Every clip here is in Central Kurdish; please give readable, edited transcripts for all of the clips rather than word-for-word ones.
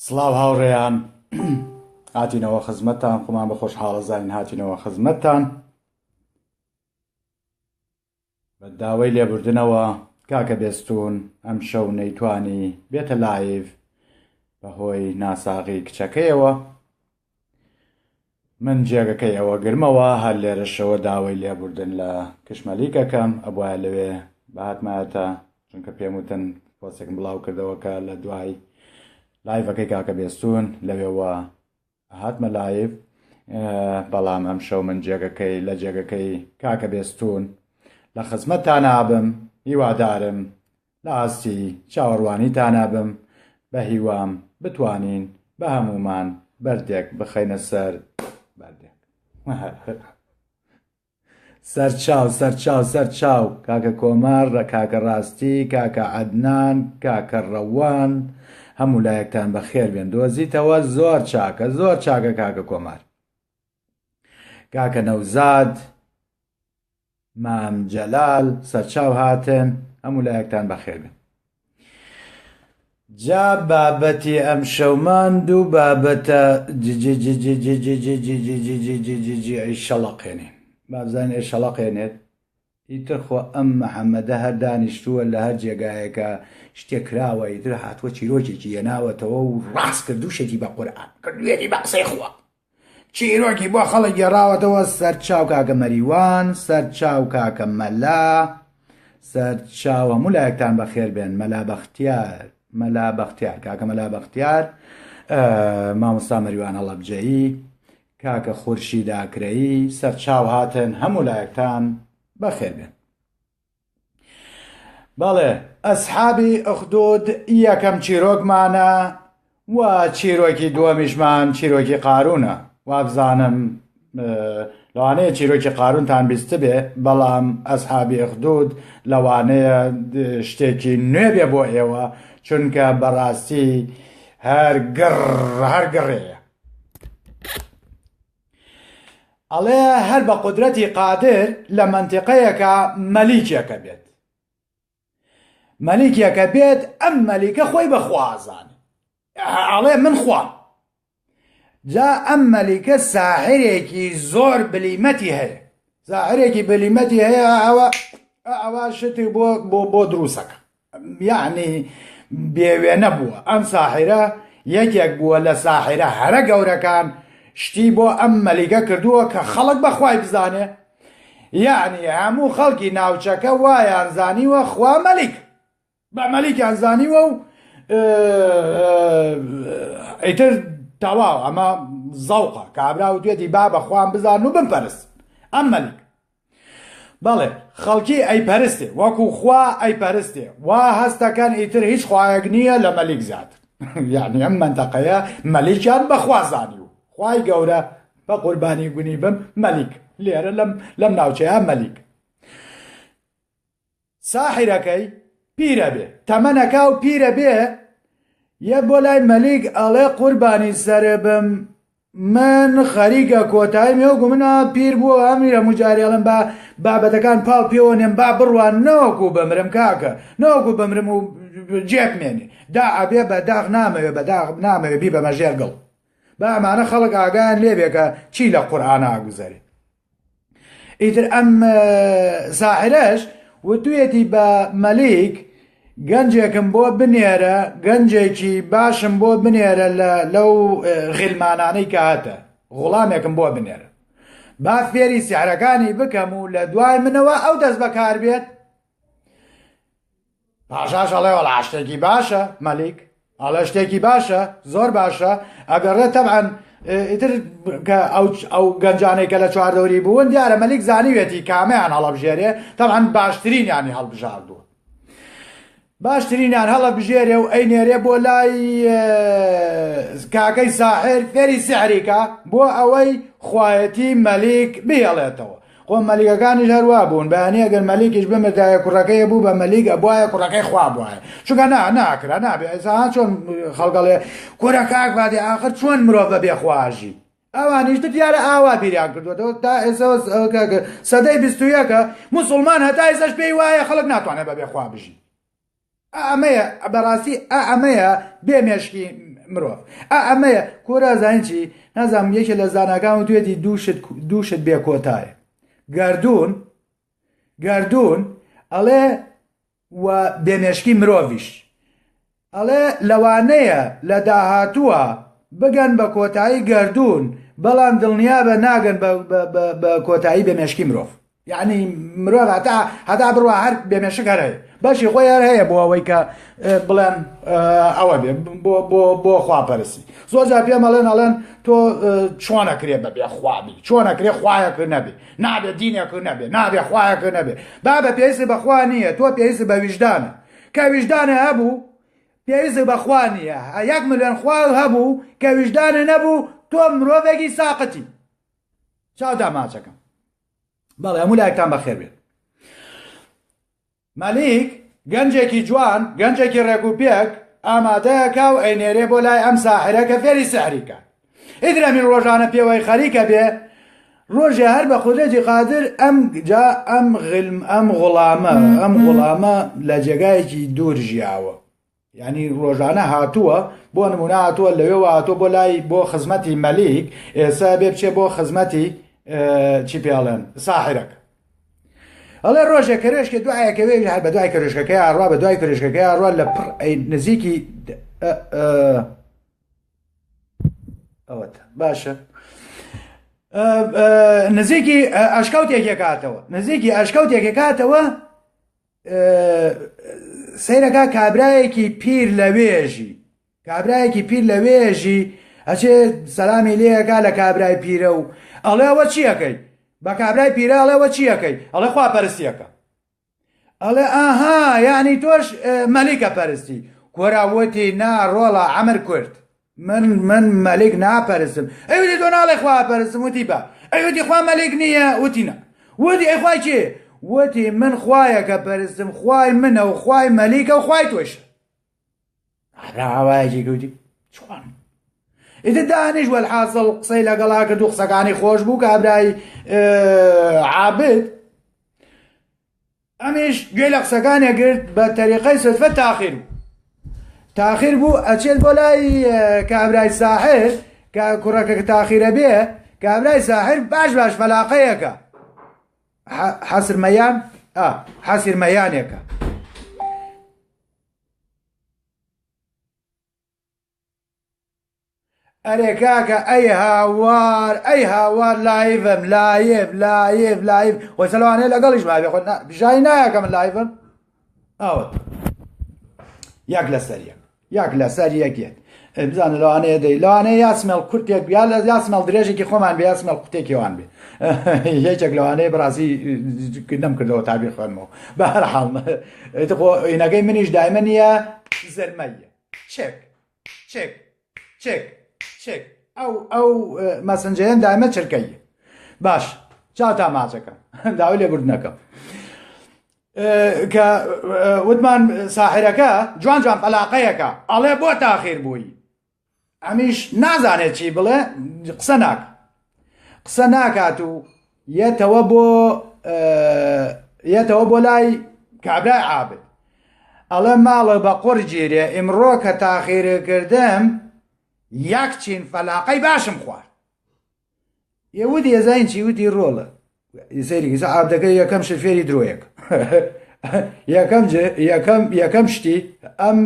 سڵاو هاوڕێیان هاتینەوە خزمەتتان خۆمان بە خۆشحاڵە زانین هاتینەوە خزمەتتان بە داوای لێبوردنەوە کاکە بێستون ئەم شەو نەیتوانی بێتە live بەهۆی ناساغی کچەکەیەوە من جێگەکەی ئەوە گرمەوە هەر لێرەشەوە داوای لێبوردن لە کشمەلیک ئەکەم ئەبوایە لەوێ بهاتمایەتە چونکە پێم وتن پۆستێکم بڵاو کردەوە کە لە دوای live ەکەی کاکە بێستون لەوێوە هاتمە live بەڵام ئەم شەو من جێگەکەی لە جێگەکەی کاکە بێستون لە خزمەتتان ئابم هیوادارم لە ئاستی چاوەڕوانیتانا بم، بە هیوام بتوانین بە هەموومان بەردێک بخەینە سەر بەردێک. سەرچاو سەرچاو سەرچاو کاکە کۆمار کاکە ڕاستی کاکە عەدنان کاکە ڕەوان هەموو لایەکتان بەخێر بێن دۆزیتەوە زۆر چاکە زۆر چاکە کاکە کۆمار کاکە نەوزاد مام جەلال سەرچاو هاتن هەموو لایەکتان بەخێر بێن. جا بابەتی ئەمشەومان دوو بابەتە ججججججججججججججججی ئەی شەڵەقێنین با بزانین ئەی شەڵەقێنێت ئیتر خۆ ئەم محەممەدە هەر دانیشتووە لە هەر جێگایەکە شتێک کراوە ئیتر هاتووە چیرۆکێکی هێناوەتەوە و ڕاست کردوشێتی بە قورئان کردوێتی بە قسەی خوا چیرۆکی بۆ خەڵک گێڕاوەتەوە سەرچاو کاکە مەریوان سەرچاو کاکە مەلا سەرچاو هەموو لایەکتان بەخێر بێن مەلا بەختیار مەلا بەختیار کاکە مەلا بەختیار مامۆستا مەریوان هەڵەبجەیی کاکە خورشید ئاکرەیی سەرچاو هاتن هەموو لایەکتان بەخێر بێن. بەڵێ ئەسحابی ئەخدود یەکەم چیرۆکمانە و چیرۆکی دووەمیشمان چیرۆکی قارونە وابزانم لەوانەیە چیرۆکی قارونتان بیستبێ بەڵام ئەسحابی ئەخدود لەوانەیە شتێکی نوێ بێ بۆ ئێوە چونکە بەڕاستی هەر گڕ هەر گڕێیە ئەڵێ هەر بە قودرەتی قادر لە مەنتیقەیەکا مەلیکێکە بێت مەلیکێکە بێت ئەم مەلیکە خۆی بە خوا ئەزانێ ئەڵێ من خوام جا ئەم مەلیکە ساحرێکی زۆر بلیمەتی هەیە ساحرێکی بلیمەتی هەیە ئەوە ئەوە شتی بۆ بۆ بۆ دروسەکە یەعنی بێ وێنە بووە ئەم ساحیرە یەکێک بووە لە ساحیرە هەرە گەورەکان شتی بۆ ئەم مەلیکە کردووە کە خەڵک بە خوای بزانێ یەعنی هەموو خەڵکی ناوچەکە وایان زانیوە خوا مەلیک بە مەلیکیان زانیوە و ئیتر تەواو ئەمە زەوقە کابرا وتوێتی با بە خوام بزان و بمپەرست ئەم مەلیک بەڵێ خەڵکی ئەیپەرستێ وەکو خوا ئەیپەرستێ وا هەستەکەن ئیتر هیچ خوایەک نییە لە مەلیک زیاتر یعنی ئەم مەنتەقەیە مەلیکیان بەخوا زانی و خوای گەورە بە قوربانی گونی بم مەلیک لێرە لەم لەم ناوچەیە مەلیک ساحیرەکەی پیرە بێ تەمەنەکا و پیرە بێ یە بۆ لای مەلیک ئەڵێ قوربانی سەرێ بم من خەریکە کۆتایی مێوگو من پیر بووە ئەمری هەموو جاری ئەڵێم با بابەتەکان پاڵ پێوە نێم با بڕوان نەوەکو بمرم کاکە نەوەکو بمرم و جێ بمێنێ دا ئەبێ بە داخ نامەوێ بە داخ نامەوێ بیبەمە ژێر گڵ با ئەمانە خەڵک ئاگایان لێ بێ کە چی لە قورئانا ئەگوزەرێ ئیتر ئەم ساحرەش وتویەتی بە مەلیک گەنجێکم بۆ بنێرە گەنجێکی باشم بۆ بنێرە لە لەو غیلمانانەی کە هەتە غوڵامێکم بۆ بنێرە با فێری سیحرەکانی بکەم و لە دوای منەوە ئەو دەست بەکار بێت پاشاش ئەڵێ وەڵا شتێکی باشە مەلیک ئەڵێ شتێکی باشە زۆر باشە ئەگەڕێ تەبعەن ئیتر کە ئەو ئەو گەنجانەی کە لە چواردەوری بوون دیارە مەلیک زانیوێتی کامیان هەڵەبژێرێ تەبعەن باشترینیانی هەڵبژاردووە باشترینیان هەڵەبژێرێ و ئەینێرێ بۆ لای کاکەی ساحر فێری سحریکە بۆ ئەوەی خوایەتی مەلیک بهێڵێتەوە خۆ مەلیکەکانیش هەر وا بوون بەیانی ئەگەر مەلیکیش بمردایە کوڕەکەی ئەبوو بە مەلیک ئەبوایە کوڕەکەی خوا بوایە چونکە نا ناکرا نابێ ئێستا ها چۆن خەڵک ئەڵێ کورە کاک بادێ ئاخر چۆن مرۆڤ بە بێ خوا ئەژی ئەوانیش دیارە ئاوا بیریان کردووەتەوە تا ئێستا سەدەی 21ە موسڵمان هەتا ئێستاش پێی وایە خەڵک ناتوانێت بە بێ خوا بژی ئەمەیە بەڕاستی ئەمەیە بێ مێشکی. مرۆڤ ئا ئەمەیە کۆرا زانین چی نازانم یەکێ لە زاناکان وتوێتی دوو شت دوو شت بێ کۆتایە گەردوون گەردوون ئەڵێ و بێمێشکی مرۆڤیش ئەڵێ لەوانەیە لە داهاتووە بگەن بە کۆتایی گەردوون بەڵام دڵنیابە ناگەن بە کۆتایی بێمێشکی مرۆڤ یعنی مرۆڤ هەتا هەتا بڕوا هەر بێمێشک هەر هەیە بەشی خۆی هەر هەیە بۆ ئەوەی کە بڵێن ئەوە بێ بۆ بۆ بۆ خواپەرستی زۆر جار پێم ئەڵێن ئەڵێن تۆ چۆنەکرێ بە بێ خوابی چۆنەکرێ خوایەک نەبێ نابێ دینێک نەبێ نابێ خوایەک نەبێ بابە پێویستی بە خوا نییە تۆ پێویستی بە ویژدانە کە ویژدانە هەبوو پێویست بە خوا نییە یەک ملیۆن خوا هەبوو کە ویژدانە نەبوو تۆ مرۆڤێکی ساقتی چاوتا ماچەکەم بەڵێ هەموو لایەکتان بەخێر بێت مەلیک گەنجێکی جوان گەنجێکی ڕێک و پێک ئامادەیەکا و ئەینێرێ بۆ لای ئەم ساحرە کە فێری سحری کات ئیتر ئەمیر ڕۆژانە پێوەی خەریکە بێ ڕۆژێ هەر بە قودرەتی قادر ئەم جا ئەم غلم ئەم غوڵامە ئەم غوڵامە لە جێگایەکی دوور ژیاوە یعنی ڕۆژانە هاتووە بۆ نمونە هاتووە لەوێوە هاتووە بۆ لای بۆ خزمەتی مەلیک ئێستا بێ بچێ بۆ خزمەتی چی پێڵێن ساحرەکە ئەڵێ ڕۆژێک کەرێشکە دوایەکەوێ هەر بە دوای کەرێشکەکەی ئاڕوا بە دوای کەرێشکەکەی ئاڕوا لە پڕ نزیکی ئەوەتە باشە نزیکی ئەشکەوتێکێ کاتەوە نزیکی ئەشکەوتێکێ کاتەوە سەیرەکە کابرایەکی پیر لە وێژی کابرایەکی پیر لە وێژی ئەچێ سەلامی لێەکە لە کابرای پیرە و ئەڵێ ئەوە چیەکەی بە کابرای پیرە ئەڵێ ئەوە چیەکەی ئەڵێ خوا پەرستیەکە ئەڵێ ئاها یعنی تۆش مەلیکە پەرستی کۆرا وتی نا ڕۆڵە ئەمر کورد من من مەلیک ناپەرستم ئەی وتی تۆ ناڵێ خوا پەرستم وتی بە ئەی وتی خوا مەلیک نییە وتی نا وتی ئەی خوای کێ وتی من خوایەکە پەرستم خوای منە و خوای مەلیکە و خوای تۆش ئاوایەکی گوتی چۆن ئیتر دانیش وەلحاسڵ قسەی لەگەڵا کرد و قسەکانی خۆش بوو کابرای عابد ئەمیش گوێی لە قسەکانی گرت بە تەریقەی سدفە تاخیر بوو تاخیر بوو ئەچێت بۆ لای کابرای ساحر کە کوڕەکە تاخیرە بێ کابرای ساحر باش باش فەلاقەیەکە حەسر مەیان حەسر مەیانێکە ئەرێ کاکە ئەی هاوار ئەی هاوار لایڤم لایڤ لایڤ لایڤ خۆ سەلوانەیە لەگەڵیش مابێ خۆ بژای نایەکە من لایڤم ئەوە یەک لەسەر یەک یەک لەسەر یەک یەک بزانە لەوانەیە دەی لەوانەیە یا سمێڵ کورتێک یا لە یا سمێڵ درێژێکی خۆمان بێ یا سمێڵ قوتێکیوان بێ یەکێک لەوانەیە بەڕاستی نەم کردەوە تابی خوێنمەوە بە هەر حاڵ خۆ ئینەکەی منیش دایمە نییە زرمەیە چێک چک چک چک ئەو ئەو مەسنجەیەن دایمە چرکەی باش چاو تا ماچەکە داوای لێبوردنەکەم کە وتمان ساحرەکە جوان جوان پەلاقەیەکە ئەڵێ بۆ تاخیر بووی ئەمیش نازانێت چی بڵێ قسە ناک قسە ناکات و یەتەوە بۆ یەتەوە بۆ لای کابرای عابد ئەڵێ ماڵە بە قوڕ گیرێ ئیمڕۆ کە تاخیر کردم یەک چین فەلاقەی باشم خوارد یەودی ئەزین چی وتی ڕۆڵە سەیری کە عابدەکە یەکەم شت فێری درۆیەک یەکەم یەکەم یەکەم شتی ئەم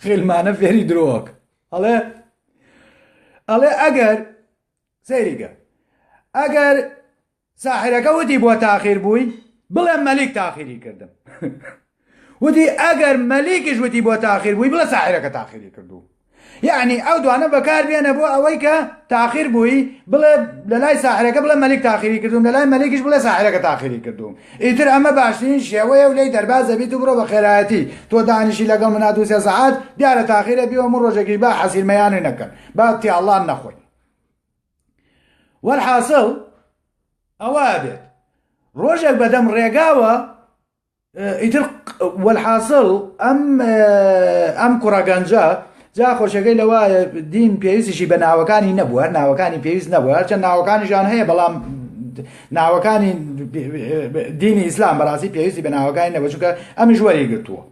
خیلمانە فێری درۆک ئەڵێ ئەڵێ ئەگەر سەیریکە ئەگەر ساحرەکە وتی بۆ تاخیر بووی بڵێ مەلیک تاخیری کردم وتی ئەگەر مەلیکیش وتی بۆ تاخیر بووی بڵێ ساحرەکە تاخیری کردوو یعنی ئەو دوانە بەکار بێنە بۆ ئەوەی کە تاخیر بووی بڵێ لە لای ساحرەکە بڵێ مەلیک تاخیری کردوم لە لای مەلیکیش بڵێ ساحرەکە تاخیری کردوم ئیتر ئەمە باشترین شێوەیە و لێی دەرباز دەبیت و بڕۆ بە خێرایەتی تۆ دانیشی لەگەڵ منا دوو سێ سەعات دیارە تاخیرە بیوە من ڕۆژێکیش با حەسیرمەیانە نەکەن با تیاڵان نەخۆین وەلحاسڵ ئەوە بێت ڕۆژێک بەدەم ڕێگاوە ئیتر وەلحاسڵ ئەم ئەم کوڕە گەنجە جا خۆشەکەی لەوە دین پێویستیشی بە ناوەکانی نەبوو هەر ناوەکانی پێویست نەبوو هەرچەند ناوەکانیشان هەیە بەڵام ناوەکانی دینی ئیسلام بەڕاستی پێویستی بە ناوەکانی نەبوو چونکە ئەمیش وەری گرتووە.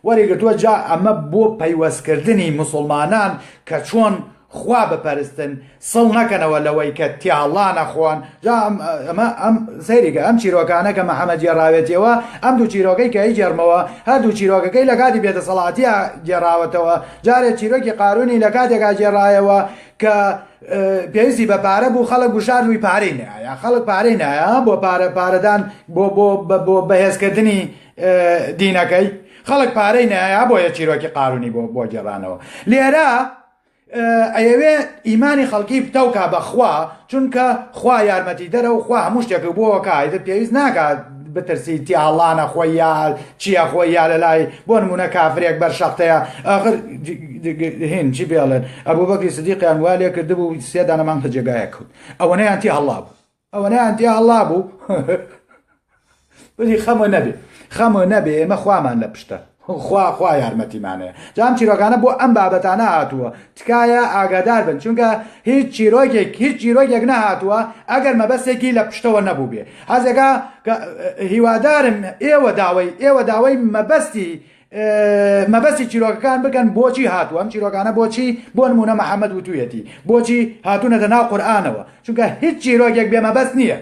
وەریگرتووە جا ئەمە بۆ پەیوەستکردنی موسڵمانان کە چۆن خوا بپەرستن سڵ نەکەنەوە لەوەی کە تیاڵا نەخۆن جا ئەمە ئەم سەیریکە ئەم چیرۆکانە کە محەمەد گێڕاوێتیەوە ئەم دوو چیرۆکەی کە ئەیگێڕمەوە هەردوو چیرۆکەکەی لە کاتی بێدەسەڵاتیا گێڕاوەتەوە جارێ چیرۆکی قارونی لە کاتێکا گێڕایەوە کە پێویستی بە پارە بوو خەڵک گوشار بووی پارەی نایە خەڵک پارەی نایە بۆ پارە پارەدان بۆ بۆ بۆ بەهێزکردنی دینەکەی خەڵک پارەی نایە بۆیە چیرۆکی قارونی بۆ بۆ گێڕانەوە لێرە ئەیەوێ ئیمانی خەڵکی پتەوکا بە خوا چونکە خوا یارمەتیدەرە و خوا هەموو شتێک بۆ کا ئیتر پێویست ناکات بترسی تیاڵانە خۆی یا چییە خۆی یا لە لای بۆ نمونە کافرێک بەر شەختەیە ئاخر هین چی پێڵێن ئەبوو بەکری سدیقیان وا لێ کردبوو سێ دانە مانگ لە جێگایەک کەوت ئەوەنەیان تێ هەڵا بوو ئەوەنەیان تێ هەڵا بوو وتی خەمە نەبێ خەمە نەبێ ئێمە خوامان لە پشتە خوا خوا یارمەتیمانەیە جام چیرۆکانە بۆ ئەم بابەتانە هاتووە تکایە ئاگادار بن چونکە هیچ چیرۆکێک هیچ چیرۆکێک نەهاتووە ئەگەر مەبەستێکی لە پشتەوە نەبوو بێ حەزەکە هیوادارم ئێوە داوای ئێوە داوای مەبەستی مەبەستی چیرۆکەکان بکەن بۆچی هاتووە ئەم چیرۆکانە بۆچی بۆ نمونە محەممەد وتویەتی بۆچی هاتوونەتە ناو قورئانەوە چونکە هیچ چیرۆکێک بێ مەبەست نییە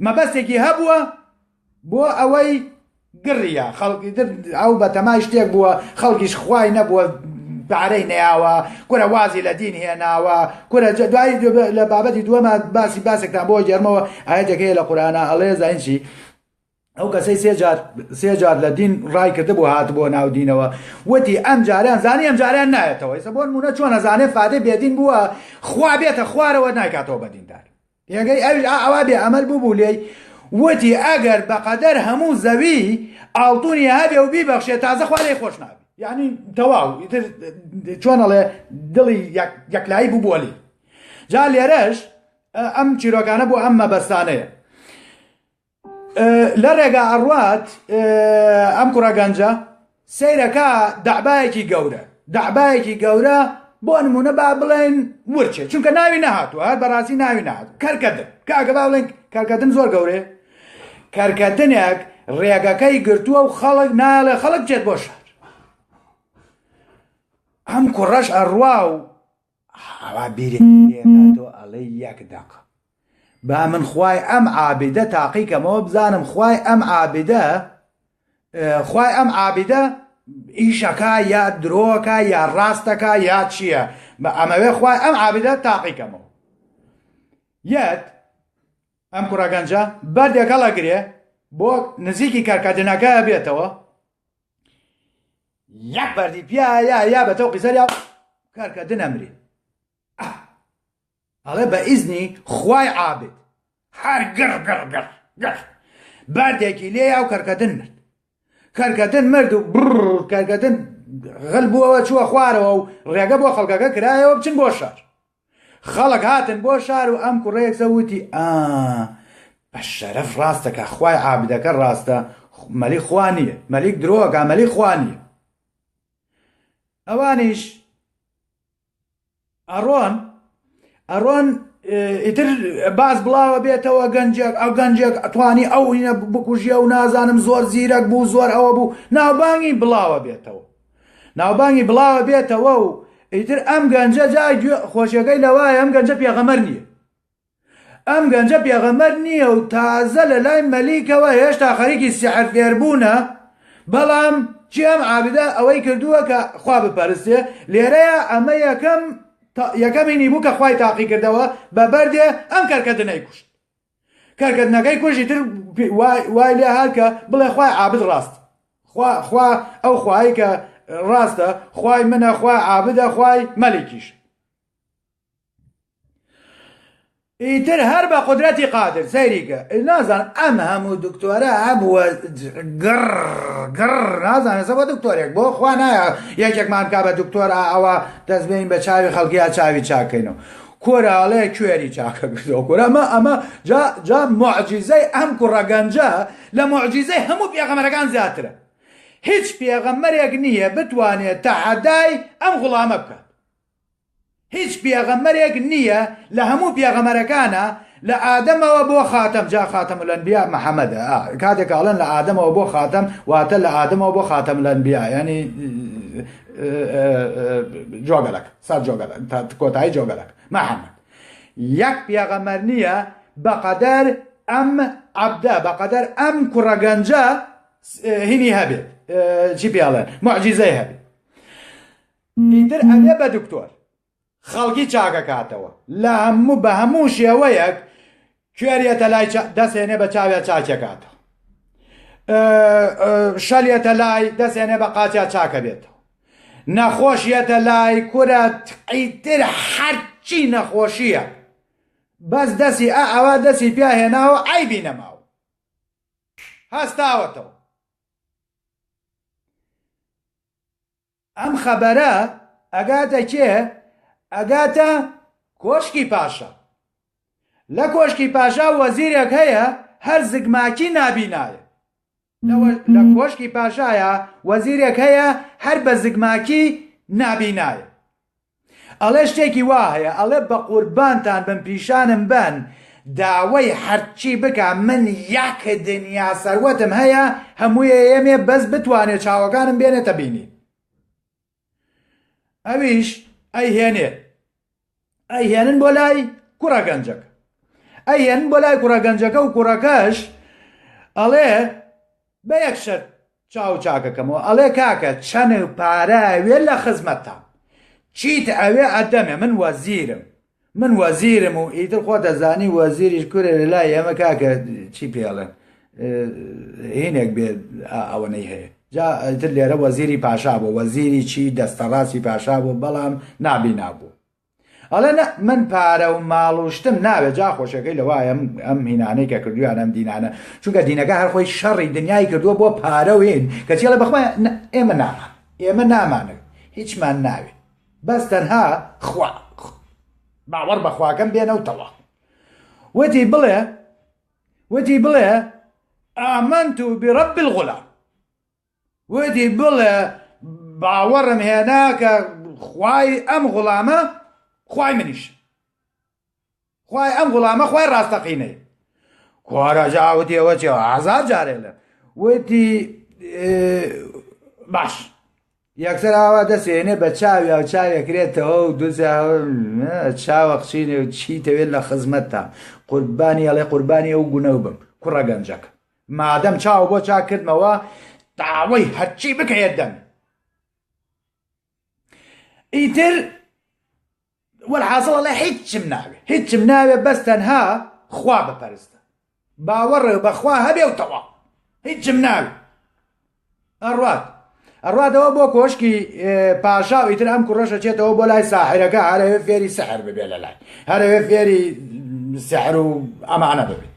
مەبەستێکی هەبووە بۆ ئەوەی گڕیە خەڵکی تر ئەو بەتەمای شتێک بووە خەڵکیش خوای نەبووە پارەی نەیاوە کورە وازی لە دین هێناوە کورە دوای لە بابەتی دووەمە باسی باسێکتان بۆ گێرمەوە ئاەتێک هەیە لە قورئانا ئەڵێ زین چی ئەو کەسەی سێ جار سێ جار لە دین ڕای کردبوو هاتبووە ناو دینەوە وتی ئەم جاریان زانی ئەم جاریان نایەتەوە ئێستا بۆ نمونە چۆن ئەزانێ فادێ بێدین بووە خوا بێتە خوارەوە نایکاتەوە بە دیندار تێگەی ئەویش ئا ئەوا بێ ئەمەل بوو بوو لێی وتی ئەگەر بەقەدەر هەموو زەوی ئاڵتونی هەبێ و بیبەخشێ تازە خوا لێی خۆش نابێ یعنی تەواو ئیتر چۆن ئەڵێ دڵی یەکلایی بوو بۆ لێی جا لێرەش ئەم چیرۆکانە بۆ ئەم مەبەستانەیە لە ڕێگا ئەڕوات ئەم کوڕە گەنجە سەیرەکە دەعبایەکی گەورە دەعبایەکی گەورە بۆ نمونە با بڵێن ورچێ چونکە ناوی نەهاتووە هەر بەڕاستی ناوی نهات کەرکەدن کاکە با بڵێن کەرکەدن زۆر گەورەیە کەرکەدنێک ڕێگەکەی گرتووە و خەڵک ناڵێ خەڵک بچێت بۆ شار ئەم کوڕەش ئەڕوا و ئاوا بیرێ لێکاتەوە ئەڵێ یەک دەقە با من خوای ئەم عابدە تاقی کەمەوە بزانم خوای ئەم عابدە خوای ئەم عابدە ئیشەکە یا درۆکە یا ڕاستەکە یا چییە بە ئەمەوێ خوای ئەم عابدە تاقی کەمەوە یەت ئەم کوڕە گەنجە بەردێک هەڵەگرێ بۆ نزیکی کەرکەدنەکە بێتەوە یەک بەردی پیا یا یا بە تەوقی سەریا کەرکەدن ئەمرێ ئەڵێ بە ئیزنی خوای عابد هەر گڕ گڕ گڕ گڕ بەردێکی لێیا و کەرکەدن مرد کەرکەدن مرد و بڕ کەرکەدن غل بووەوە چووە خوارەوە و ڕێگە بۆ خەڵکەکە کرایەوە بچن بۆ شار خەڵک هاتن بۆ شار و ئەم کوڕەیەک زە وتی ئا بە شەرەف ڕاستەکە خوای عابدەکە ڕاستە مەلیک خوا نییە مەلیک درۆکە مەلیک خوا نییە ئەوانیش ئەڕۆن ئەڕۆن ئیتر باز بڵاوە بێتەوە گەنجێک ئەو گەنجێک ئەتوانی ئەو هینە بکوژیە و نازانم زۆر زیرەک بوو زۆر ئەوە بوو ناوبانگی بڵاوە بێتەوە ناوبانگی بڵاوە بێتەوە و ئیتر ئەم گەنجە جا خۆشیەکەی لەوایە ئەم گەنجە پێغەمەر نییە ئەم گەنجە پێغەمبەر نییە و تازە لە لای مەلیکەوە هێشتا خەریکی سیحر فێربوونە، بەڵام چی ئەم عابدە ئەوەی کردووە کە خوا بپەرستێ، لێرەیا ئەمە یەکەم یەکەم هینی بوو کە خوای تاقی کردەوە بە بەردێ ئەم کەرکەدنەی کوشت. کەرکەدنەکەی کوشت ئیتر وای لێ هات کە بڵێ خوای عابد ڕاست خوا خوا ئەو خوای کە ڕاستە خوای منە خوای عابدە خوای مەلیکیش. ئیتر هەر بە قودرەتی قادر سەیری کە نازانم ئەم هەموو دکتۆرە هەبووە گڕ گڕ نازانم ئێستا بۆ دکتۆرێک بۆ خوا نایە یەکێکمان بکا بە دکتۆر ئەوە دەست بێنین بە چاوی خەڵکی یا چاوی چاکەینەوە کورە ئەڵێ کوێری چاکە کردەوە کورە ئەمە ئەمە جا جا معجیزەی ئەم کوڕە گەنجە لە معجیزەی هەموو پێغەمەرەکان زیاترە هیچ پێغەمەرێک نییە بتوانێت تەحەدای ئەم غوڵامە بکات. هیچ پێغەمبەرێک نییە لە هەموو پێغەمبەرەکانا لە ئادەمەوە بۆ خاتەم جا خاتەم الانبیاء محەمەدە ئا کاتێک ئەڵێن لە ئادەمەوە بۆ خاتەم واتە لە ئادەمەوە بۆ خاتەم الانبیاء یعنی جۆگەلەک سەر جۆگەلەک تا کۆتایی جۆگەلەک محەمەد یەک پێغەمبەر نییە بەقەدەر ئەم عەبدە بەقەدەر ئەم کوڕە گەنجە هینی هەبێت چی پێڵێن معجیزەی هەبێت ئیتر ئەبێ بە دکتۆر خەڵکی چاکەکاتەوە لە هەموو بە هەموو شێوەیەک کوێریەتە لای دەسێنێ بە چاویا چاکەکاتەوە شەلیەتە لای دەسێنێ بە قاچیا چاکە بێتەوە نەخۆشیەتە لای کورە ئیتر هەرچی نەخۆشیە بەس دەسی ئا ئەوە دەسی پیا هێناوە عیبی نەماوە هەستاوەتەوە ئەم خەبەرە ئەگاتە کێ؟ ئەگاتە کۆشکی پاشا. لە کۆشکی پاشا وەزیرێک هەیە هەر زگماکی نابینایە. لە کۆشکی پاشایە وەزیرێک هەیە هەر بە زگماکی نابینایە. ئەڵێ شتێکی وا هەیە ئەڵێ بەقوربانتان بم پیشانم بەن داوەی هەرچی بکا من یەک دنیا سەروەتم هەیە هەمووی ئەیەمێ بەس بتوانێ چاوەکانم بێنێتە بینین ئەویش ئەیهێنێ ئەیهێنن بۆ لای کوڕە گەنجەکە ئەیهێنن بۆ لای کوڕە گەنجەکە و کوڕەکەش ئەڵێ بە یەک شەرت چاو چاکەکەمەوە ئەڵێ کاکە چەند پارە ئەوێ لە خزمەتتام چیت ئەوێ ئەدەمێ من وەزیرم من وەزیرم و ئیتر خۆ دەزانی وەزیریش کورێ لە لای ئێمە کاکە چی پێڵێن هینێک بێ ئەوەنەی هەیە جا ئیتر لێرە وەزیری پاشا بوو وەزیری چی دەستەڕاستی پاشا بوو بەڵام نابینا بوو ئەڵێ نە من پارە و ماڵ و شتم ناوێ جا خۆشەکەی لەوایە ئەم ئەم هینانەی کە کردویان ئەم دینانە چونکە دینەکە هەر خۆی شەڕی دنیای کردووە بۆ پارە و هین کەچی ئەڵێ بەخوا ئێمە نامان ئێمە نامانەوێ هیچمان ناوێ بەس تەنها خوا باوەڕ بە خواکەم بێنە و تەواو وتی بڵێ وتی بڵێ ئامنت برب الغلام وتی بڵێ باوەڕم هێنا کە خوای ئەم غوڵامە خوای منیش خوای ئەم غوڵامە خوای ڕاستەقینەی کوارە جاوتی ئەوە چێ هزار جارێ لە وتی باش یەکسەر ئاوا دەسێنێ بە چاوی و چاوێکرێتەوە و دوزە چاوە قچینێ و چی تەوێت لە خزمەتتا قوربانی ئەڵێ قوربانی ئەو گونە بم کوڕە گەنجەکە مادەم چاو بۆ چاک کردمەوە داوای هەرچی بکەیە دەم ئیتر وەلحاسڵ ئەڵێ هیچم ناوێ هیچم ناوێ بەس تەنها خوا بپەرستە باوەڕ بەخوا هەبێ و تەواو هیچم ناوێ ئەڕوات ئەڕواتەوە بۆ کۆشکی پاشا و ئیتر ئەم کوڕەشە چێتەوە بۆ لای ساحرەکە هەرەوێ فێری سحر ببێ لە لای هەرەوێ فێری سحر و ئەمانە ببێ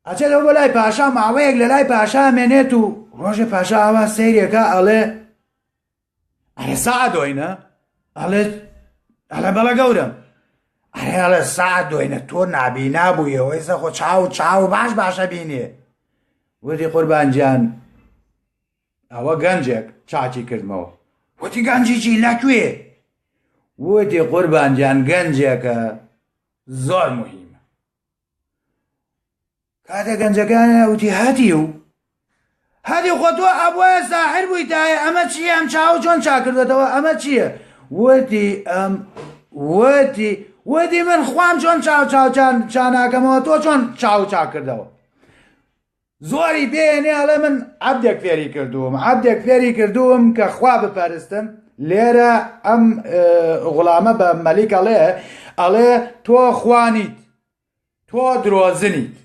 ئەچێتەوە بۆ لای پاشا ماوەیەک لە لای پاشا مێنێت و ڕۆژێ پاشا ئاوا سەیرێکە ئەڵێ ئەرێ سەعدۆینە ئەڵێ ئەڵێ بەڵە گەورەم ئەرێ ئەڵێ سەعدۆینە تۆ نابینا بوویەوە ئێستا خۆ چاو چاو باش باشە بینێ وتی قوربان گیان ئەوە گەنجێک چاکی کردمەوە وتی گەنجی چی لەکوێ وتی قوربان گیان گەنجێکە زۆر مهمە کاتێ گەنجەکان وتی هەتیو هەدی خۆ تۆ ئەبوایە ساحر بوویتایە ئەمە چییە ئەم چاو چۆن چاکردێتەوە ئەمە چییە وتی ئەم وتی وتی من خوام چۆن چاو چاو چاناکەمەوە تۆ چۆن چاو چاکردەوە زۆری پێێنێ ئەڵێ من عەبدێک فێری کردووم عەبدێک فێری کردووم کە خوا بپەرستم لێرە ئەم غوڵامە بە مەلیک ئەڵێ ئەڵێ تۆ خوانیت تۆ درۆزنیت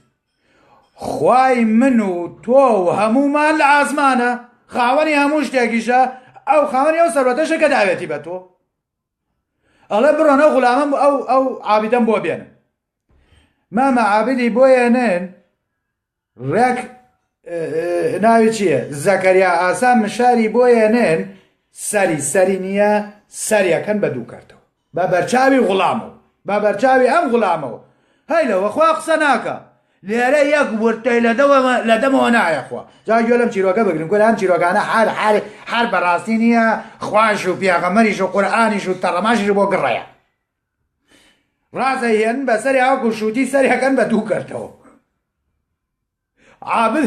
خوای من و تۆ و هەمومان لە ئاسمانە خاوەنی هەموو شتێکیشە ئەو خاوەنی ئەو سەروەتەشە کە داوێتی بە تۆ ئەڵێ بڕۆن ئەو غولامەم ئەو ئەو عابدەم بۆ بێنن مامە عابدی بۆ یەنن ڕێک ناوی چییە زەکەریا ئاسا مشاری بۆ یەنن سەری سەری نییە سەریەکەن بە دوو کەرتەوە بە بەرچاوی غوڵامەوە بە بەرچاوی ئەم غوڵامەوە هەی لەوە خوا قسە ناکە. لێرە یەک ورتەی لە دەمەوە نایە خوا. جا گوێ لەم چیرۆکە بگرن کورە ئەم چیرۆکانە هەر هەر هەر بەڕاستی نییە خواش و پێغەمبەریش و قورئانیش و تەڕەماشیش بۆ گڕەیە. ڕاست ئەیهێنن بەسەری وەکو شووتی سەرێکەن بە دوو کەرتەوە. عابد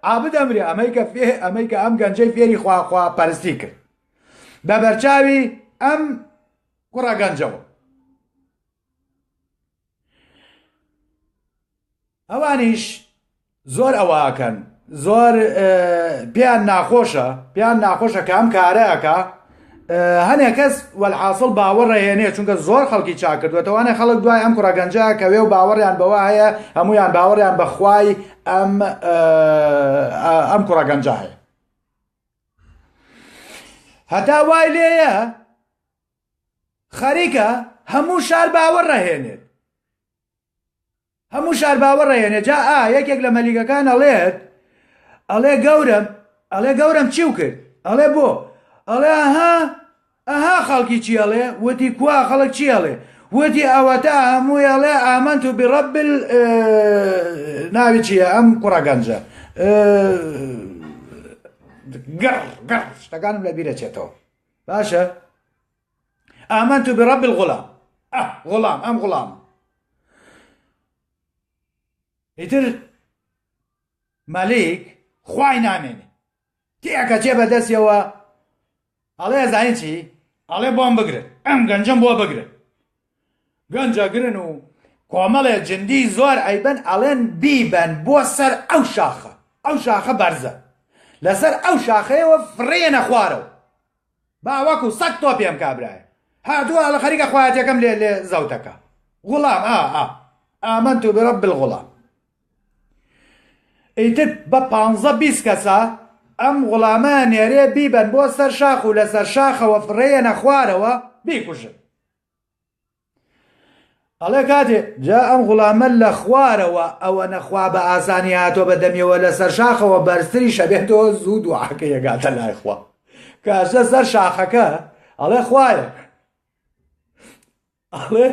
عابد ئەمرێ ئەمەی کە فێ ئەمەی کە ئەم گەنجەی فێری خوا خوا پەرستی کرد بە بەرچاوی ئەم کوڕە گەنجەوە. ئەوانیش زۆر ئەوە ئەکەن زۆر پێیان ناخۆشە پێیان ناخۆشە کە ئەم کارە ئەکا هەنێ کەس وەلحاسڵ باوەڕەهێنێ چونکە زۆر خەڵکی چاک کردوێتەوانێ خەڵک دوای ئەم کوڕە گەنجە کەوێ و باوەڕیان بەوە هەیە هەمویان باوەڕیان بەخوای ئەم ئەم کوڕە گەنجە هەیە هەتا وای لێیە خەریکە هەموو شار باوەڕەهێنێت هەموو شار باوەڕەیەنێ جا ئا یەکێک لە مەلیکەکان ئەڵێت ئەڵێ گەورەم ئەڵێ گەورەم چیو کرد ئەڵێ بۆ ئەڵێ ئەها ئەها خەڵکی چی ئەڵێ وتی کوا خەڵک چی ئەڵێ وتی ئەوەتا هەمووی ئەڵێ ئامنت و بڕب ناوی چییە ئەم کوڕە گەنجە گڕ گڕ شتەکانم لە بیرەچێتەوە باشە آمنت برب الغلام ئه غوڵام ئەم غوڵام ئیتر مەلیک خوای نامێنێ تێکە چێ بە دەستیەوە ئەڵێ ئەزانی چی ئەڵێ بۆم بگرن ئەم گەنجەم بۆ بگرن گەنجە گرن و کۆمەڵێ جندی زۆر ئەیبەن ئەڵێن بیبەن بۆ سەر ئەو شاخە ئەو شاخە بەرزە لەسەر ئەو شاخەیەوە فڕێنە خوارەوە با وەکو سەگ تۆپی ئەم کابرایە هاتووە ئەڵێ خەریکە خوایەتیەکەم لێ لێ زەوتەکە غوڵام ئا ئا آمنت برب الغلام ئیتر بە پانزە بیست کەسە ئەم غوڵامە نێرێ بیبەن بۆ سەر شاخ و لەسەر شاخەوە فڕێیەنە خوارەوە بیکوژن. ئەڵێ کاتێ جا ئەم غوڵامە لە خوارەوە ئەوەنە خوا بە ئاسانی هاتووە بە دەمیەوە لەسەر شاخەوە بەرزتریش ئەبێتەوە زوو دوعاکەی ئەگاتە لای خوا کە ئەچنە سەر شاخەکە ئەڵێ خوایە ئەڵێ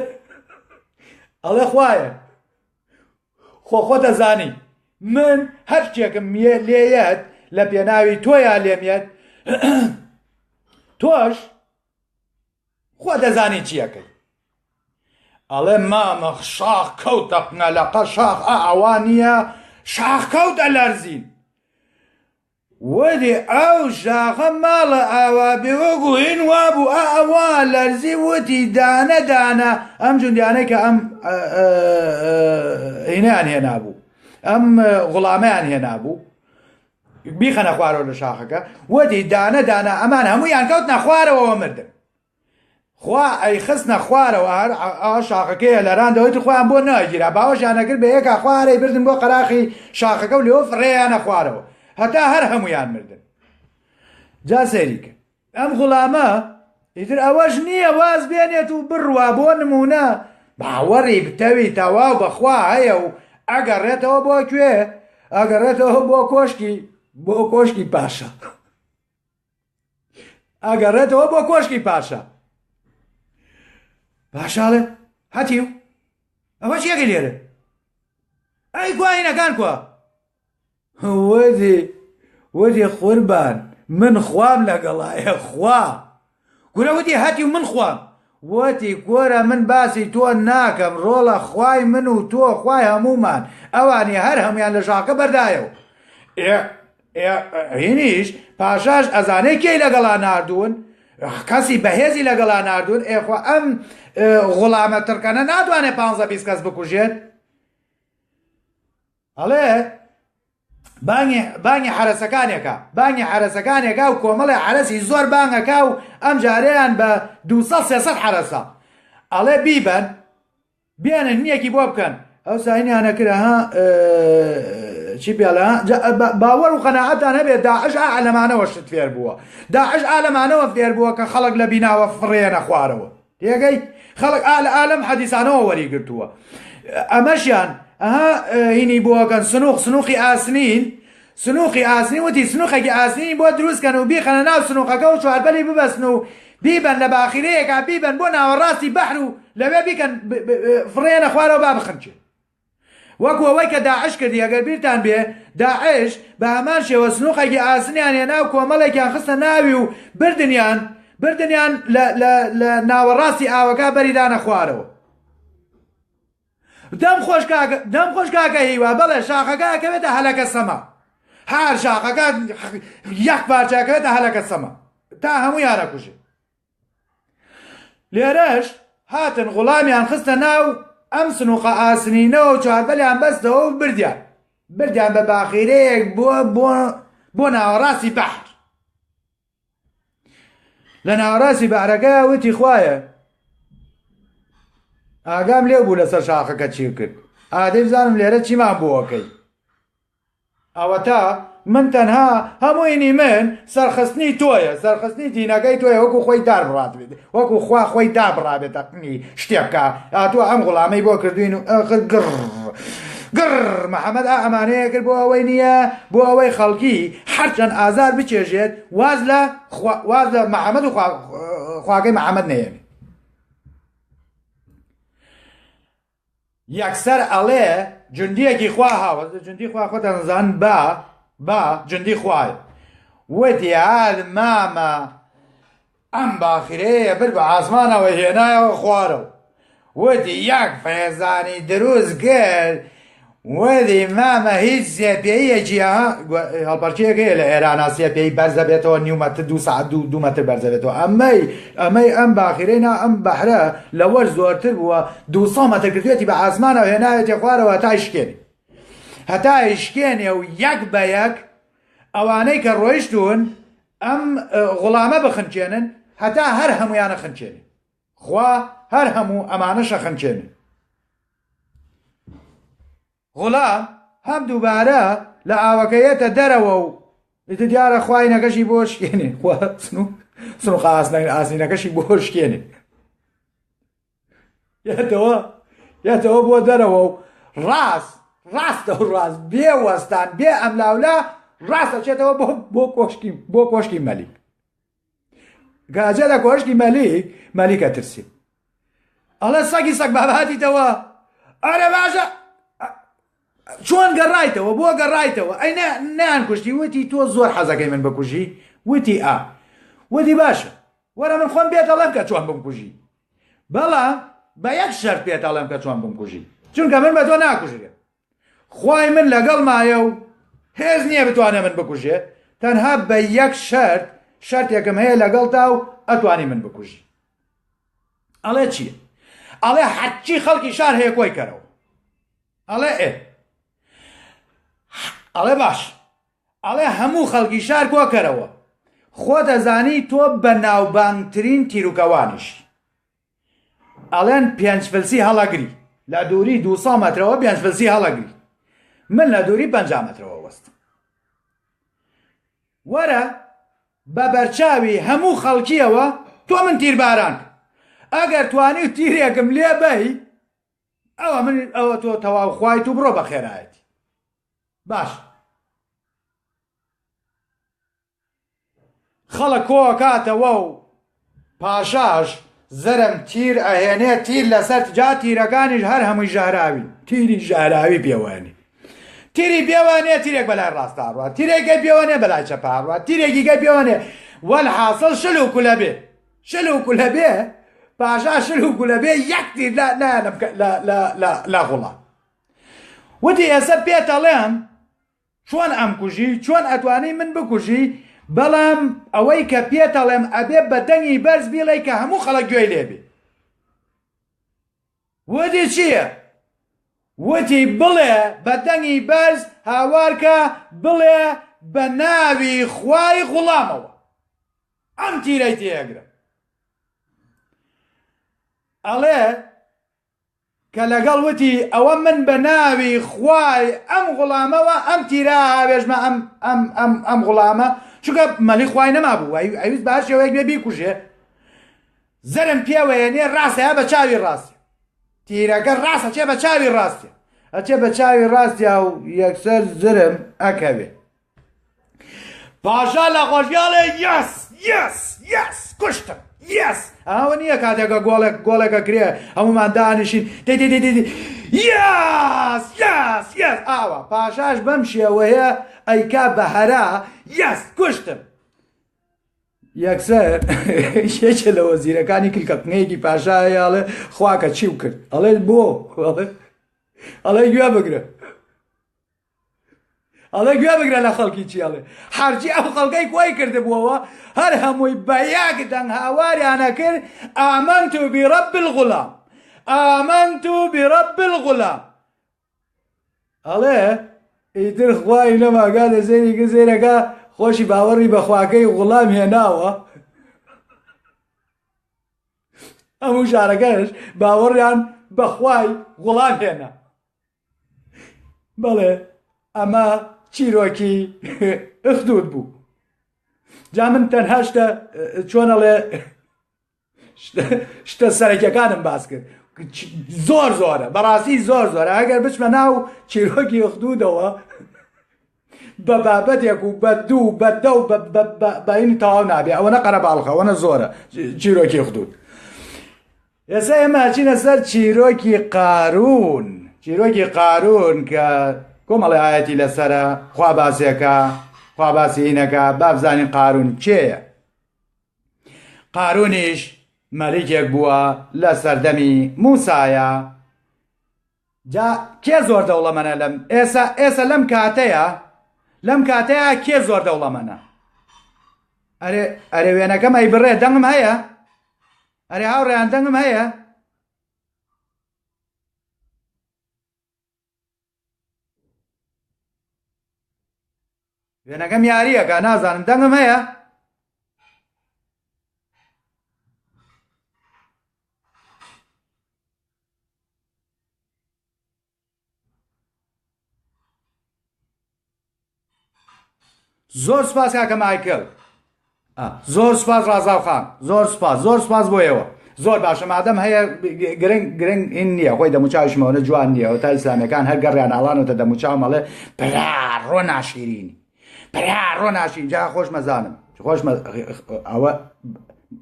ئەڵێ خوایە خۆ خۆتە زانی من هەر شتێکم لێیەت لە پێناوی تۆیا لێمیەت تۆش خوا دەزانی چی ئەکەی. ئەڵێ مامە شاخ کەوتە قنەلەقە شاخ ئا ئەوا نییە شاخ کەوتە لەرزین. وتی ئەو شاخە ماڵە ئاوا بێ وەکو هین وابوو ئا ئەوا لەرزی وتی دانە دانە ئەم جوندیانەی کە ئەم هینیان هێنابوو ئەم غوڵامیان هێنابوو بیخەنە خوارەوە لە شاخەکە وەتی دانە دانە ئەمان هەموویان کەوتنە خوارەوە مردن خوا ئەی خستنە خوارەوە هەر ئا شاخەکەیە لەراندەوەی تر خۆیان بۆ ناگیرا باوەشیان نەکرد بە یەکا خوارەی بردن بۆ قەراخی شاخەکە و لێوە فڕێیانە خوارەوە هەتا هەر هەموویان مردن جا سەیری کرد ئەم غوڵامە ئیتر ئەوەش نییە واز بێنێت و بڕوا بۆ نمونە باوەڕی بتەوی تەواو بەخوا هەیە و ئەگەڕێتەوە بۆ کوێ ئەگەڕێتەوە بۆ کۆشکی بۆ کۆشکی پاشا ئەگەڕێتەوە بۆ کۆشکی پاشا پاشاڵێ هەتیو ئەوە چیەکە لێرە ئەی گواهینەکان کوا وتی وتی قوربان من خوام لەگەڵایە خوا کورە وتی هەتیو من خوام وتی کورە من باسی تۆ ناکەم ڕۆڵە خوای من و تۆ خوای هەموومان ئەوانی هەر هەمویان لە ژاکە بەردایەوە هینیش پاشاش ئەزانێ کێی لەگەڵا ناردوون کەسی بەهێزی لەگەڵا ناردوون ئێخوا ئەم غوڵامە تڕکەنە ناتوانێت پ 20 کەس بکوژێت ئەڵێ بانگی بانگی حەرەسەکانێکە بانگی حەرەسەکانێکا و کۆمەڵێ حەرەسی زۆر بانگەکا و ئەم جارەیان بە 200 300 حەرەسە ئەڵێ بیبەن بێنن نیەکی بۆ بکەن ئەو ساینیانە کرا ها چی پێڵە باوەڕ و قەناعەتان هەبێت داعش ئا لەمانەوە شت فێر بووە داعش ئا لەمانەوە فێر بووە کە خەڵک لە بیناوە فڕێنە خوارەوە تێگەی خەڵک ئا لە ئالەم حەدیسانەوە وەری گرتووە ئەمەشیان ئەها هینی بۆکەن سنوق سنوقی ئاسنین سنوقی ئاسنین وتی سنوقێکی ئاسنینی بۆ دروست کەن و بیخەنە ناو سنوقەکە و چوارپەلی ببەستن و بیبەن لە باخیرەیەکا بیبەن بۆ ناوەڕاستی بەحر و لەوێ بیکەن فڕێنە خوارەوە با بخنکێ. وەکو ئەوەی کە داعش کردی ئەگەر بیرتان بێ داعش بە هەمان شێوە سنوقێکی ئاسنیان هێنا و کۆمەڵێکیان خستە ناوی و بردنیان بردنیان لە لە لە ناوەڕاستی ئاوەکە بەری دانە خوارەوە. دەم خۆش کاکە دەم خۆش کاکە هیوا بەڵێ شاخەکە ئەکەوێتە هەلەکە سەما هەر شاخەکە یەک پارچە ئەکەوێتە هەلەکە سەما تا هەموویان ئەکوژێ. لێرەش هاتن غوڵامیان خستە ناو ئەم سنوقە ئاسنینەوە و چواربەلیان بەستەوە و بردیان بردیان بە باخیرەیەک بۆ بۆ بۆ ناوەڕاستی بەحر. لە ناوەڕاستی بەحرەکە وتی خوایە ئاگام لێ بوو لەسەر شاخەکە چی کرد ئادەی بزانم لێرە چیمان بۆەکەی ئەوەتا من تەنها هەمووینی من سەرخستنی تۆیە سەرخستنی دینەکەی تۆیە وەکو خۆی دار بڕاتبێت وەکو خوا خۆی دابڕابێت تەقنی شتێ بکە هاتووە ئەم غوڵامەی بۆ کردوین و ئەخر گڕ گڕ محەممەد ئا ئەمانەیە کرد بۆ ئەوەی نییە بۆ ئەوەی خەڵکی هەرچەند ئازار بچێژێت واز لە واز لە محەممەد و خواکەی محەممەد نەیەنێ. یەکسەر ئەڵێ جوندیەکی خوا هاوە جوندی خوا خۆتان زان با با جوندی خوایە وتی هاد مامە ئەم باخیرەیە برد بە ئاسمانەوە هێنایەوە خوارەوە وتی یەک فێزانی دروست کرد وەلی مامە هیچ سێپێیەکی هەڵپەرکێک هەیە لە ئێرانە سێپێی بەرزە بێتەوە نیو مەتر دو ساعت دو دو مەتر بەرزە بێتەوە ئەمەی ئەمەی ئەم باخیرەی نا ئەم بەحرە لەوەش زۆرتر بووە 200 مەتر کردوێتی بە ئاسمانەوە هێناوێتی خوارەوە هەتا شکێنێ هەتا شکێنێ و یەک بە یەک ئەوانەی کە ڕۆیشتون ئەم غوڵامە بخنکێنن هەتا هەر هەمویانە خنکێنێ خوا هەر هەموو ئەمانەشە خنکێنێ. غوڵام هەم دووبارە لە ئاوەکە یەتە دەرەوە و ئیتر دیارە خواینەکەشی بۆ شکێنێ خوا سنوقە ئاسنینەکەشی بۆ شکێنێ یەتەوە یەتەوە بۆ دەرەوە و ڕاست ڕاستە و ڕاست بێ وەستان بێ ئەملاولا ڕاست ئەچێتەوە بۆ بۆ کۆشکی بۆ کۆشکی مەلیک گاجە لە کۆشکی مەلیک مەلیکە ترسی ئەڵێ سەگی سەگ بابە هاتیتەوە ئەرێ باشە چۆن گەڕایتەوە بۆ گەڕایتەوە ئەی نیان کوشتی وتی تۆ زۆر حەزەکەی من بکوژی وتی ئا وتی باشە وەرە من خۆم بێت ئەڵێم کە چۆن بمکوژی بەڵام بە یەک شەرت پێت ئەڵێم کە چۆن بمکوژی چونکە من بە تۆ ناکوژرێم خوای من لەگەڵمایە و هێز نییە بتوانێ من بکوژێ تەنها بە یەک شەرت شەرتێکم هەیە لەگەڵتا و ئەتوانی من بکوژی ئەڵێ چییە؟ ئەڵێ هەرچی خەڵکی شار هەیە کۆی کەرەوە ئەڵێ ئێ ئەڵێ باش ئەڵێ هەموو خەڵکی شار کۆکەرەوە خۆ دەزانی تۆ بە ناوبانگترین تیروکەوانیش ئەڵێن پێنج فلسی هەڵەگری لە دووری 200 مەترەوە پێنج فلسی هەڵەگری من لە دووری 50 مەترەوە وەستم وەرە بە بەرچاوی هەموو خەڵکیەوە تۆ من تیرباران ئەگەر توانی و تیرێکم لێ بەی ئەوە من ئەوە تۆ تەواو خوایت و بڕۆ بە خێرایەتی باش خەڵک کۆئەکاتەوە و پاشاش زەرم تیر ئەهێنێ تیر لەسەر جا تیرەکانیش هەر هەمووی ژەهراوین تیری ژەهراوی پێوەنی تیری پێوانێ تیرێک بەلای ڕاستە ئەڕوا تیرێکەی پێوەنێ بەلای چەپە ئەڕوا تیرێکیکەی پێوەنێ وەلحاسڵ شل و کولە بێ شل و کولە بێ پاشا شل و کولە بێ یەک تیر لە لە لە غوڵام وتی ئێستا پێتەڵێم چۆن ئەمکوژی چۆن ئەتوانی من بکوژی بەڵام ئەوەی کە پێتەڵێم ئەبێ بە دەنگی بەرز بیڵێی کە هەموو خەڵک گوێی لێبێ وتی چییە؟ وتی بڵێ بە دەنگی بەرز هاوارکە بڵێ بە ناوی خوای غوڵامەوە ئەم تیرەی تێگرم ئەڵێ کە لەگەڵ وتی ئەوە من بە ناوی خوای ئەم غوڵامەوە ئەم تیرە ئاوێژمە ئەم ئەم ئەم ئەم غوڵامە چونکە مەلی خوای نەمابوو ئەویست بە هەر شێوەیەک بێ بیکوژێ زەرم پێوەیە نێ ڕاستە بە چاوی ڕاستە تیرەکە ڕاست ئەچێ بە چاوی ڕاستە ئەچێ بە چاوی ڕاستیا و یەکسەر زرم ئەکەوێ پاشا لە خۆشیاڵێ یەس یەس یەس کوشتم. Yes! ئەوە نییە کاتێکە گۆڵێک گۆڵێکە کرێ هەمومان دانیشین دەی دەی دەی دەی Yes! Yes! Yes! ئاوا پاشاش بەم شێوەیە ئەیکا بە هەرا Yes! کوشتم یەکسەر یەکێ لە وەزیرەکانی کلکە قنەیەکی پاشا هەیە ئەڵێ خواکە چی و کرد ئەڵێ بۆ ئەڵێ ئەڵێ گوێ بگرە ئەڵێ گوێ بگرە لە خەڵکی چی ئەڵێ هەرچی ئەو خەڵکەی کۆی کردبووەوە هەر هەمووی بە یەک دەنگ هاواریانە کرد آمنت برب الغلام آمنت برب الغلام ئەڵێ ئیتر خوای نەما گاتە سەیری کرد سەیرەکە خۆشی باوەڕی بە خواکەی غوڵام هێناوە هەموو شارەکەش باوەڕیان بەخوای غوڵام هێنا بەڵێ ئەمە چیرۆکی ئەخدود بوو جا من تەنها شتە چۆن ئەڵێ شتە سەرەکیەکانم باس کرد زۆر زۆرە بەڕاستی زۆر زۆرە ئەگەر بچمە ناو چیرۆکی ئەخدودەوە بە بابەتێک و بە دوو بە دە و بەینی تەواو نابێ ئەوەنە قەرەباڵخە ئەوەنە زۆرە چیرۆکی خدود ئێستا ئێمە ئەچینە سەر چیرۆکی قارون چیرۆکی قارون کە کۆمەڵی ئاەتی لەسرە خوا باسێکە خوا باسی هینەکە با بزانین قارون کێیە قارونیش مەلیکێک بووە لە سەردەمی موسایە جا کێ زۆر دەوڵەمەنە لەم ئێسا ئێسە لەم کاتەیە لەم کاتەیە کێ زۆر دەوڵەمەنە ئەرێ ئەرێ وێنەکەم ئەی بڕێ دەنگم هەیە ئەرێ هاوڕێیان دەنگم هەیە وێنەکەم یاریەکە نازانم دەنگم هەیە زۆر سپاس کاکە مایکل زۆر سپاس ڕازاو خان زۆر سپاس زۆر سپاس بۆ ئێوە زۆر باشە مادەم هەیە گرنگ گرنگ این نییە خۆی دەموچاویشمەوە جوان نییە تا ئیسلامیەکان هەر گەڕیان ئاڵانەوە دەموچاوم ئەڵێ برا ڕۆ ناشیرینی برا ڕۆ ناشین جا خۆش مەزانم خۆش ئەوە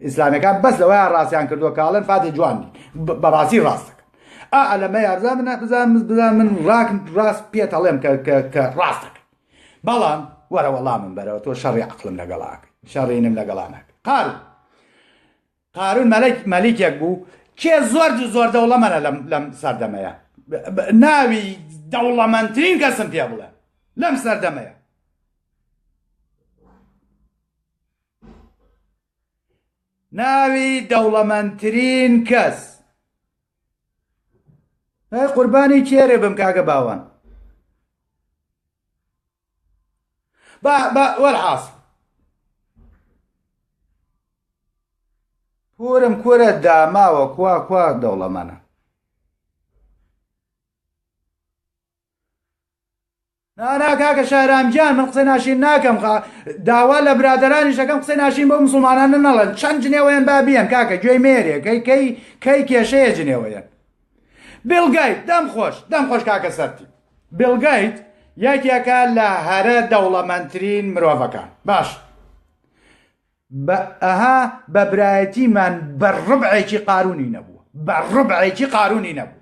ئیسلامیەکان بەس لەوەیان ڕاستیان کردووە کاڵێن فاتێ جوان بەڕاستی ڕاستەکەن ئا لەمە یارزان من بزان بزان من ڕاک ڕاست پێت ئەڵێم کە کە ڕاستەکەی بەڵام وەرە وەڵامم بەرەوە تۆ شەڕی عەقڵم لەگەڵا ئەکەی شەڕینم لەگەڵا ناکەی قارون قارون مەلک مەلیکێک بوو کێ زۆر زۆر دەوڵەمەنە لەم لەم سەردەمەیە ناوی دەوڵەمەندترین کەسم پێ بڵێ لەم سەردەمەیە ناوی دەوڵەمەندترین کەس ئەی قوربانی کێرێ بم کاکە باوان با با وەرحاس پورم کورە داماوە کوا کوا دەوڵەمەنە نانا کاکە شارام گیان من قسەی ناشین ناکەم خا داوا لە برادەرانیش دەکەم قسەی ناشین بۆ مسلمانانە نەڵێن چەند جنێوەیان با بیەن کاکە گوێی مێرێ کەی کەی کەی کێشەیە جنێوەیەن بیڵ گەیت دەم خۆش دەم خۆش کاکە سەرتی بیڵ گەیت یەکێکە لە هەرە دەوڵەمەندترین مرۆڤەکان باش بە ئەها بە برایەتیمان بە ڕبعێکی قارونی نەبوو بە ڕبعێکی قارونی نەبوو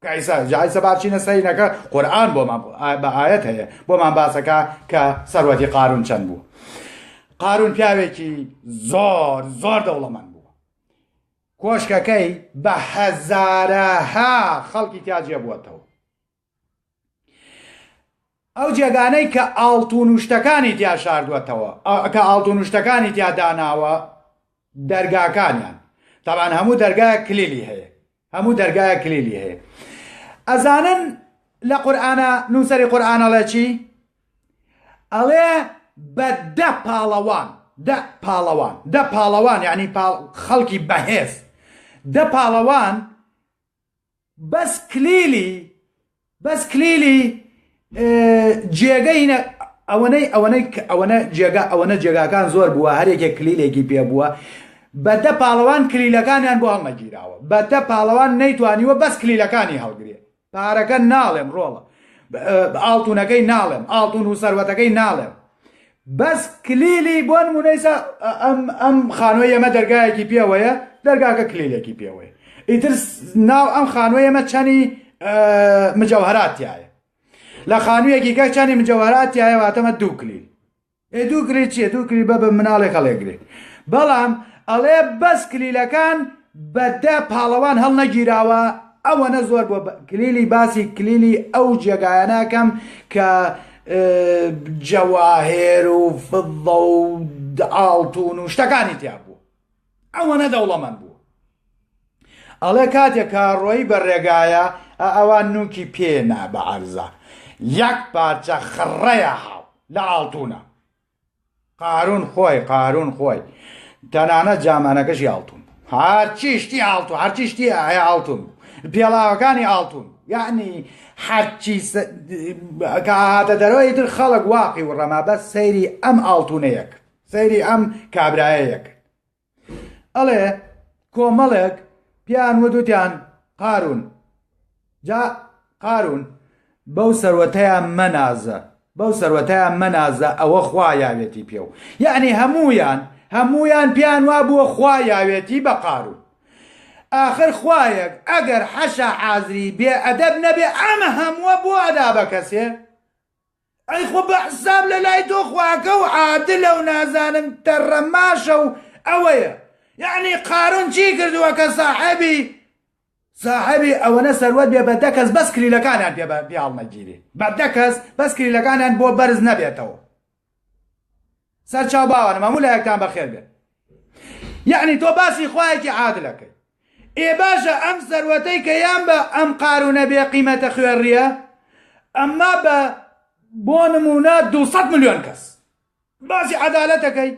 کە ئیسا جا ئیسا با بچینە سەرینەکە قورئان بۆمان بە ئایەت هەیە بۆمان باسەکە کە سەروەتی قارون چەند بوو قارون پیاوێکی زۆر زۆر دەوڵەمەند بوو کۆشکەکەی بە هەزارەها خەڵکی تیا جێبووەتەوە ئەو جێگانەی کە ئاڵتون و شتەکانی تیا شاردووەتەوە کە ئاڵتون و شتەکانی تیا داناوە دەرگاکانیان تاوان هەموو دەرگایەک کلیلی هەیە هەموو دەرگایەک کلیلی هەیە ئەزانن لە قورئانە نووسەری قورئان ئەڵێ چی ئەڵێ بە دە پاڵەوان دە پاڵەوان دە پاڵەوان یعنی پاڵ خەڵکی بەهێز دە پاڵەوان بەس کلیلی بەس کلیلی جێگەی ئەوەنەی ئەوەنەی ئەوەنە جێگا ئەوەنە جێگاکان زۆر بووە هەرێکێک کلیلێکی پێ بووە بە دە پاڵەوان کلیلەکانیان بۆ هەڵنەگیراوە بە دە پاڵەوان نەیتوانیوە بەس کلیلەکانی هەڵگرێ پارەکە ناڵێم ڕۆڵە ئاڵتونەکەی ناڵێم ئاڵتون و سەروەتەکەی ناڵێم. بەس کلیلی بۆ نمونە ئیسا ئەم ئەم خانووی ئێمە دەرگایەکی پێوەیە دەرگاکە کلیلێکی پێوەیە ئیتر ناو ئەم خانووی ئێمە چەنی مجەوهرات تایە لە خانوویەکی کە چەنی مجەوهرات تایە واتەمە دوو کلیل ئێ دوو کلیل چییە دوو کلیل بە بە مناڵێک هەڵێگرێ بەڵام ئەڵێ بەس کلیلەکان بە دە پاڵەوان هەڵنەگیراوە ئەوەنە زۆر بۆ کلیلی باسی کلیلی ئەو جێگایانەکەم کە جەواهێر و فضە و ئاڵتون و شتەکانی تیا بوو ئەوەنە دەوڵەمەند بوو ئەڵێ کاتێک کە ڕۆیی بە ڕێگایە ئەوان نوکی پێ نا بە عەرزە یەک پارچە خڕەیە هاو لە ئاڵتونە قارون خۆی قارون خۆی تەنانەت جامانەکەشی ئاڵتون هەرچی شتی ئاڵتون هەرچی شتی هەیە ئاڵتون پێڵاوەکانی ئاڵتون یعنی هەرچی کە هاتە دەرەوە ئیتر خەڵک واقی و ڕەما بەس سەیری ئەم ئاڵتونەیە کرد سەیری ئەم کابرایەیە کرد ئەڵێ کۆمەڵێک پیان وت وتیان قارون جا قارون بەو سەروەتەیان مەنازە بەو سەروەتەیان مەنازە ئەوە خوا یاوێتی پێو یعنی هەمویان هەمویان پیان وا بووە خوا یاوێتی بە قارون ئاخر خوایەک ئەگەر حەشا حازری بێ ئەدەب نەبێ ئەمە هەمووە بۆ ئەدا بە کەسێ ئەی خۆ بە حساب لە لای تۆ خواکە و عادلە و نازانم تەڕەماشە و ئەوەیە یعنی قارون چی کردووە کە ساحێبی ساحێبی ئەوەنە سەروەت بێ بە دە کەس بەس کلیلەکانیان پێ پێ هەڵنەگیرێ بە دە کەس بەس کلیلەکانیان بۆ بەرز نەبێتەوە سەرچاو باوانم هەموو لایەکتان بەخێر بێن یعنی تۆ باسی خوایەکی عادلەکەی ئێ باشە ئەم سەروەتەی کە یان بە ئەم قارونە بێ قیمەتە خوێڕیە ئەمما بە بۆ نمونە 200 ملیۆن کەس باسی عەدالەتەکەی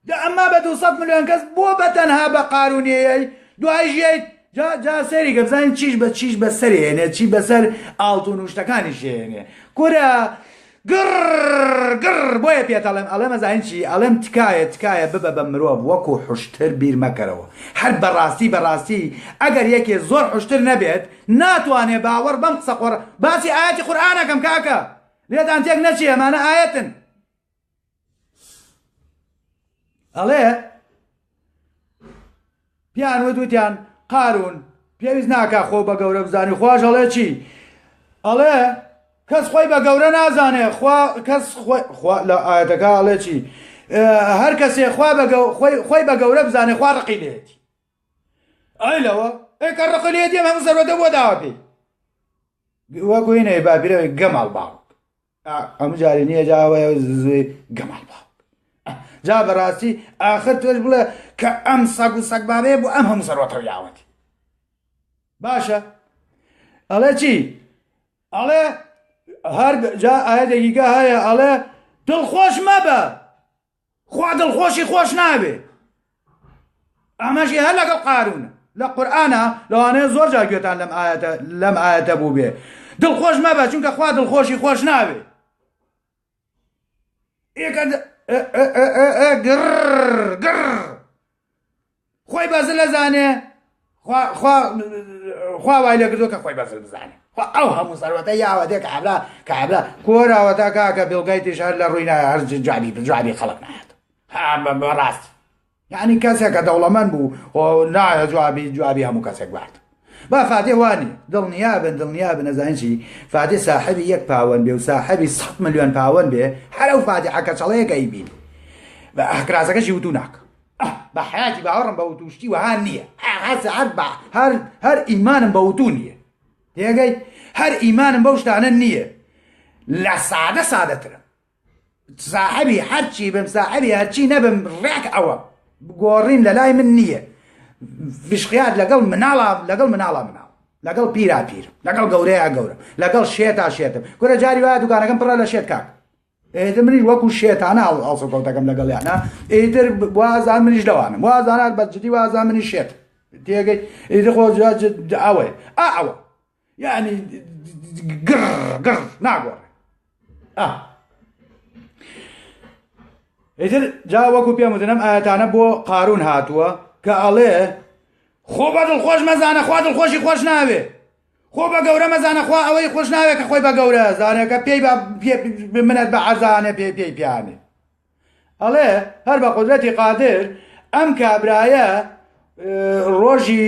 دە ئەمما بە 200 ملیۆن کەس بۆ بە تەنها بە قارونیەی دوای ژیت جا جا سەیری کە بزانین چیش بە چیش بەسەر هێنێ چی بەسەر ئاڵتون و شتەکانیش هێنێ کورە گڕ گڕ بۆیە پێت ئەڵێم ئەڵێم ئەزانین چی ئەڵێم تکایە تکایە ببە بە مرۆڤ وەکو حوشتر بیر مەکەرەوە هەر بەڕاستی بەڕاستی ئەگەر یەکێ زۆر حوشتر نەبێت ناتوانێ باوەڕ بەم قسە قۆڕ باسی ئایەتی قورئانەکەم کاکە لێتان تێک نەچێ ئەمانە ئایەتن ئەڵێ پیان وت وتیان قارون پێویست ناکا خۆ بە گەورە بزانی خواش ئەڵێ چی ئەڵێ کەس خۆی بە گەورە نازانێ خوا کەس خوا لە ئاەتەکە ئەڵێ چی هەر کەسێ خوا بە خۆی بە گەورە بزانێ خوا ڕقی لێتی ئەی لەوە ئێ کە ڕقی لێتی ئەم هەموو سەروەتە بۆ داوە پێی وەکوینەی باپیرەوەی گەماڵ باوک ئەم جاری نییە جاوەیە گەماڵ باوک جا بەڕاستی ئاخر تۆش بڵێ کە ئەم سەگ و سەگبابەیە بۆ ئەم هەموو سەروەتە یاوەتی باشە ئەڵێ چی ئەڵێ هەر جا ئاەتێکیگە هەیە ئەڵێ دڵخۆش مەبە خوا دڵخۆشی خۆش ناوێ ئەمەشی هەر لەگەڵ قارونە لە قورئانا لەوانەیە زۆر جار گوێتان لەم ئایەتە لەم ئایەتە بوو بێ دڵخۆش مەبە چونکە خوا دڵخۆشی خۆش ناوێ ئێکە گڕ گڕ خۆی بەزل ئەزانێ خوا خوا خوا وای لێ کردووە کە خۆی بەزل بزانێ خوا ئەو هەموو سەروەتە یاوە دێ کابرا کابرا کۆراوەتا کاکە بیڵگەیتیش هەر لە ڕووی نایە هەر جوابی جوابی خەڵک نایەت ها بەڕاست یعنی کەسێک کە دەوڵەمەند بوو خۆ نایە جوابی جوابی هەموو کەسێک بات با فاتێ وانی دڵنیا بن دڵنیا بن ئەزانین چی فاتێ ساحبی یەک پاوەن بێ و ساحبی 100 ملیۆن پاوەن بێ هەر ئەو فاتیحە کەچەڵەیەکە ئەیبینی بە ئەکراسەکەشی وتو ناکە ئەه بە حەیاتی باوەڕم بە وتوو شتی وەها نییە هەر بە هەر هەر ئیمانم بە وتوو نییە تێگەی هەر ئیمانم بەو شتانە نییە لە سادە سادەترم ساحبی هەرچی بم ساحبی هەرچی نەبم ڕێک ئەوە گۆڕین لە لای من نییە فشقیات لەگەڵ مناڵا لەگەڵ مناڵا مناڵ لەگەڵ پیرا پیر لەگەڵ گەورەیا گەورە لەگەڵ شێتا شێتم کورە جاری وایە دوکانەکەم پڕە لە شێت کاک ئیتر منیش وەکو شێتانە هەڵسوکەوتەکەم لەگەڵیانە ئیتر وازان منیش لەوانم وازانات بە جدی وازان منیش شێت تێگەی ئیتر خۆ ئەوەیە ئا ئەوە یعنی گڕ گڕ ناگۆڕێ ئا ئیتر جا وەکو پێم وتن ئەم ئاەتانە بۆ قارون هاتووە کە ئەڵێ خۆ بە دڵخۆش مەزانە خوا دڵخۆشی خۆش ناوێ خۆ بە گەورە مەزانە خوا ئەوەی خۆش ناوێ کە خۆی بە گەورە زانێ کە پێی بە منەت بە عەرزانێ پێی پێی پیانێ. ئەڵێ هەر بە قودرەتی قادر ئەم کابرایە ڕۆژی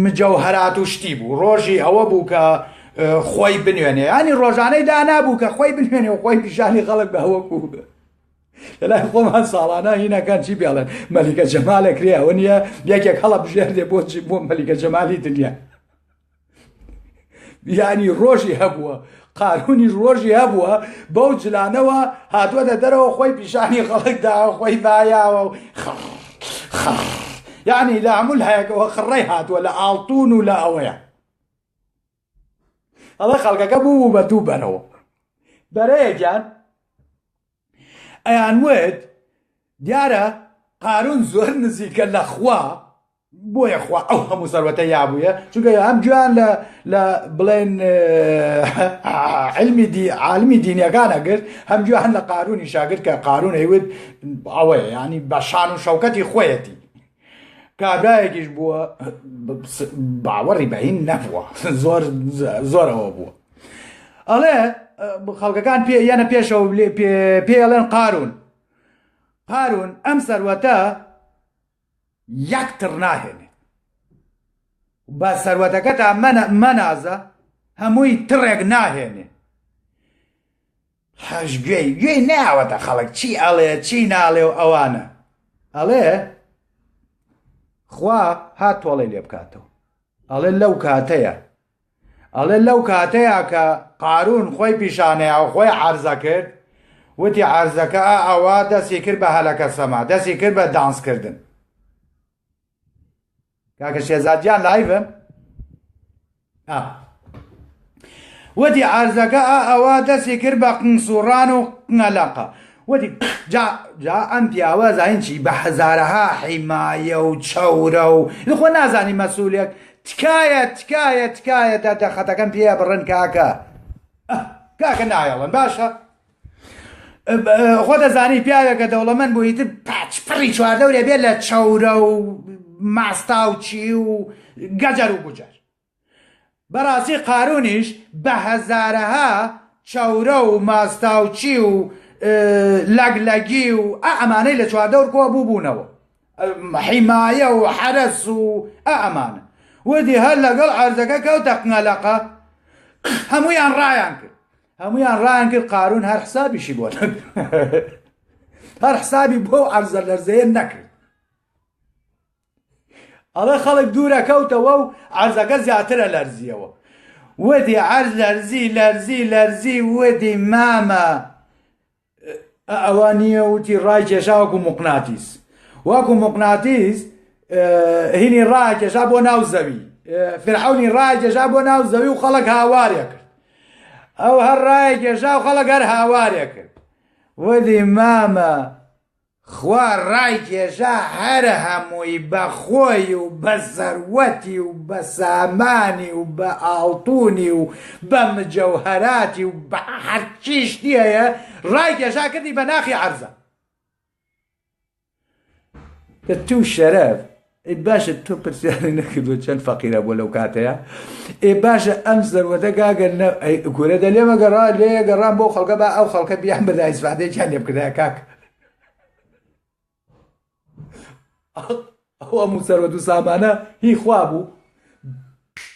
مجەوهەرات و شتی بوو ڕۆژی ئەوە بوو کە خۆی بنوێنێ ینی ڕۆژانەی دانابوو کە خۆی بنوێنێ و خۆی پیشانی خەڵک بە وەکو لەلای خۆمان ساڵانە هینەکان چی پێڵێن مەلیکە جەمالە کرێ ئەوە نییە یەکێک هەڵە بژێردێ بۆ بۆ مەلیکە جەمالی دنیا یانی ڕۆژی هەبووە قارونیش ڕۆژی هەبووە بەو جلانەوە هاتووەتە دەرەوە خۆی پیشانی خەڵک داوە خۆی بایاوە و خڕ خڕ یعنی لە هەموو لایەکەوە خڕەی هاتووە لە ئاڵتون و لە ئەوەیە ئەڵێ خەڵکەکە بوو بە دوو بەرەوە بەرەیەکیان ئەیان وت دیارە قارون زۆر نزیکە لە خوا بۆیە خوا ئەو هەموو سەروەتە یابوویە چونکە هەم گوێیان لە لە بڵێن علمی دی عالمی دینیەکان ئەگرت هەم گوێیان لە قارونی شاگرد کە قارون ئەیوت ئەوەیە ینی بە شان و شەوکەتی خۆیەتی کابرایەکیش بووە باوەڕی بە هین نەبووە زۆر زۆر ئەوە بووە ئەڵێ خەڵکەکان پێ یانە پێشەوە پێ ئەڵێن قارون قارون ئەم سەروەتە یەک تڕ ناهێنێت بە سەروەتەکەتا مەنازە هەمووی تڕێک ناهێنێ هەش گوێی گوێی ناوەتە خەڵک چی ئەڵێ چی ناڵێ و ئەوانە ئەڵێ خوا هات تۆڵەی لێ بکاتەوە ئەڵێ لەو کاتەیە ئەڵێ لەو کاتەیا کە قارون خۆی پیشانەیا و خۆی عەرزە کرد وتی عەرزەکە ئا ئەوە دەستی کرد بە هەلەکە سەما دەستی کرد بە دانس کردن کاکە شێزاد گیان لایڤم وتی عەرزەکە ئا ئەوە دەستی کرد بە قنسوڕان و قنەلەقە وتی جا جا ئەم پیاوە زانین چی بە هەزارەها حیمایە و چەورە و خۆ نازانی مەسوولێک تکایە تکایە تکایە دە خەتەکەم پێ بڕن کاکە کاکە نایەڵن باشە خۆ دەزانی پیاوێکە دەوڵەمەند بوو ئیتر پاچ پڕی چواردەورێ بێت لە چەورە و ماستا و چی و گەجەر و گوجەر بەڕاستی قارونیش بە هەزارەها چەورە و ماستاوچی و لەگلەگی و ئا ئەمانەی لە چواردەور کۆ بووبوونەوە حیمایە و حەرەس و ئا ئەمانە وردی هەر لەگەڵ عەرزەکە کەوتە قنەلەقە هەمویان ڕایان کرد هەمویان ڕایان کرد قارون هەر حسابیشی بۆ نەکرد هەر حسابی بۆ عەرزە لەرزەیە نەکرد ئەڵێ خەڵک دوورە کەوتەوە و عەرزەکە زیاترە لەرزیەوە وتی عەرز لەرزی لەرزی لەرزی وتی مامە ئەوە نییە وتی ڕای کێشا وەکو مقناتیس وەکو مقناتیس هینی ڕاکێشا بۆ ناو زەوی فرعونی ڕاکێشا بۆ ناو زەوی و خەڵک هاوارێ کرد ئەو هەر ڕایکێشا و خەڵک هەر هاوارێ کرد وتی مامە خوا ڕایکێشا هەر هەمووی بە خۆی و بە سەروەتی و بە سامانی و بە ئاڵتونی و بە مجەوهەراتی و بە هەرچی شتی هەیە ڕایکێشا کردی بە ناخی عەرزە. دە تو شەرەف ئەی باشە تۆ پرسیاری نەکردووە چەند فەقیرە بۆ لەو کاتەیە ئێ باشە ئەم سەروەتە کاکە نە ئەی کورە دە لێمە گەڕا لێ گەڕام بۆ خەڵکە با ئەو خەڵکە بیان بەدا ئیسفادەیەکیان لێ بکردایە کاک ئەو هەموو سەروەت و سامانە هی خوا بوو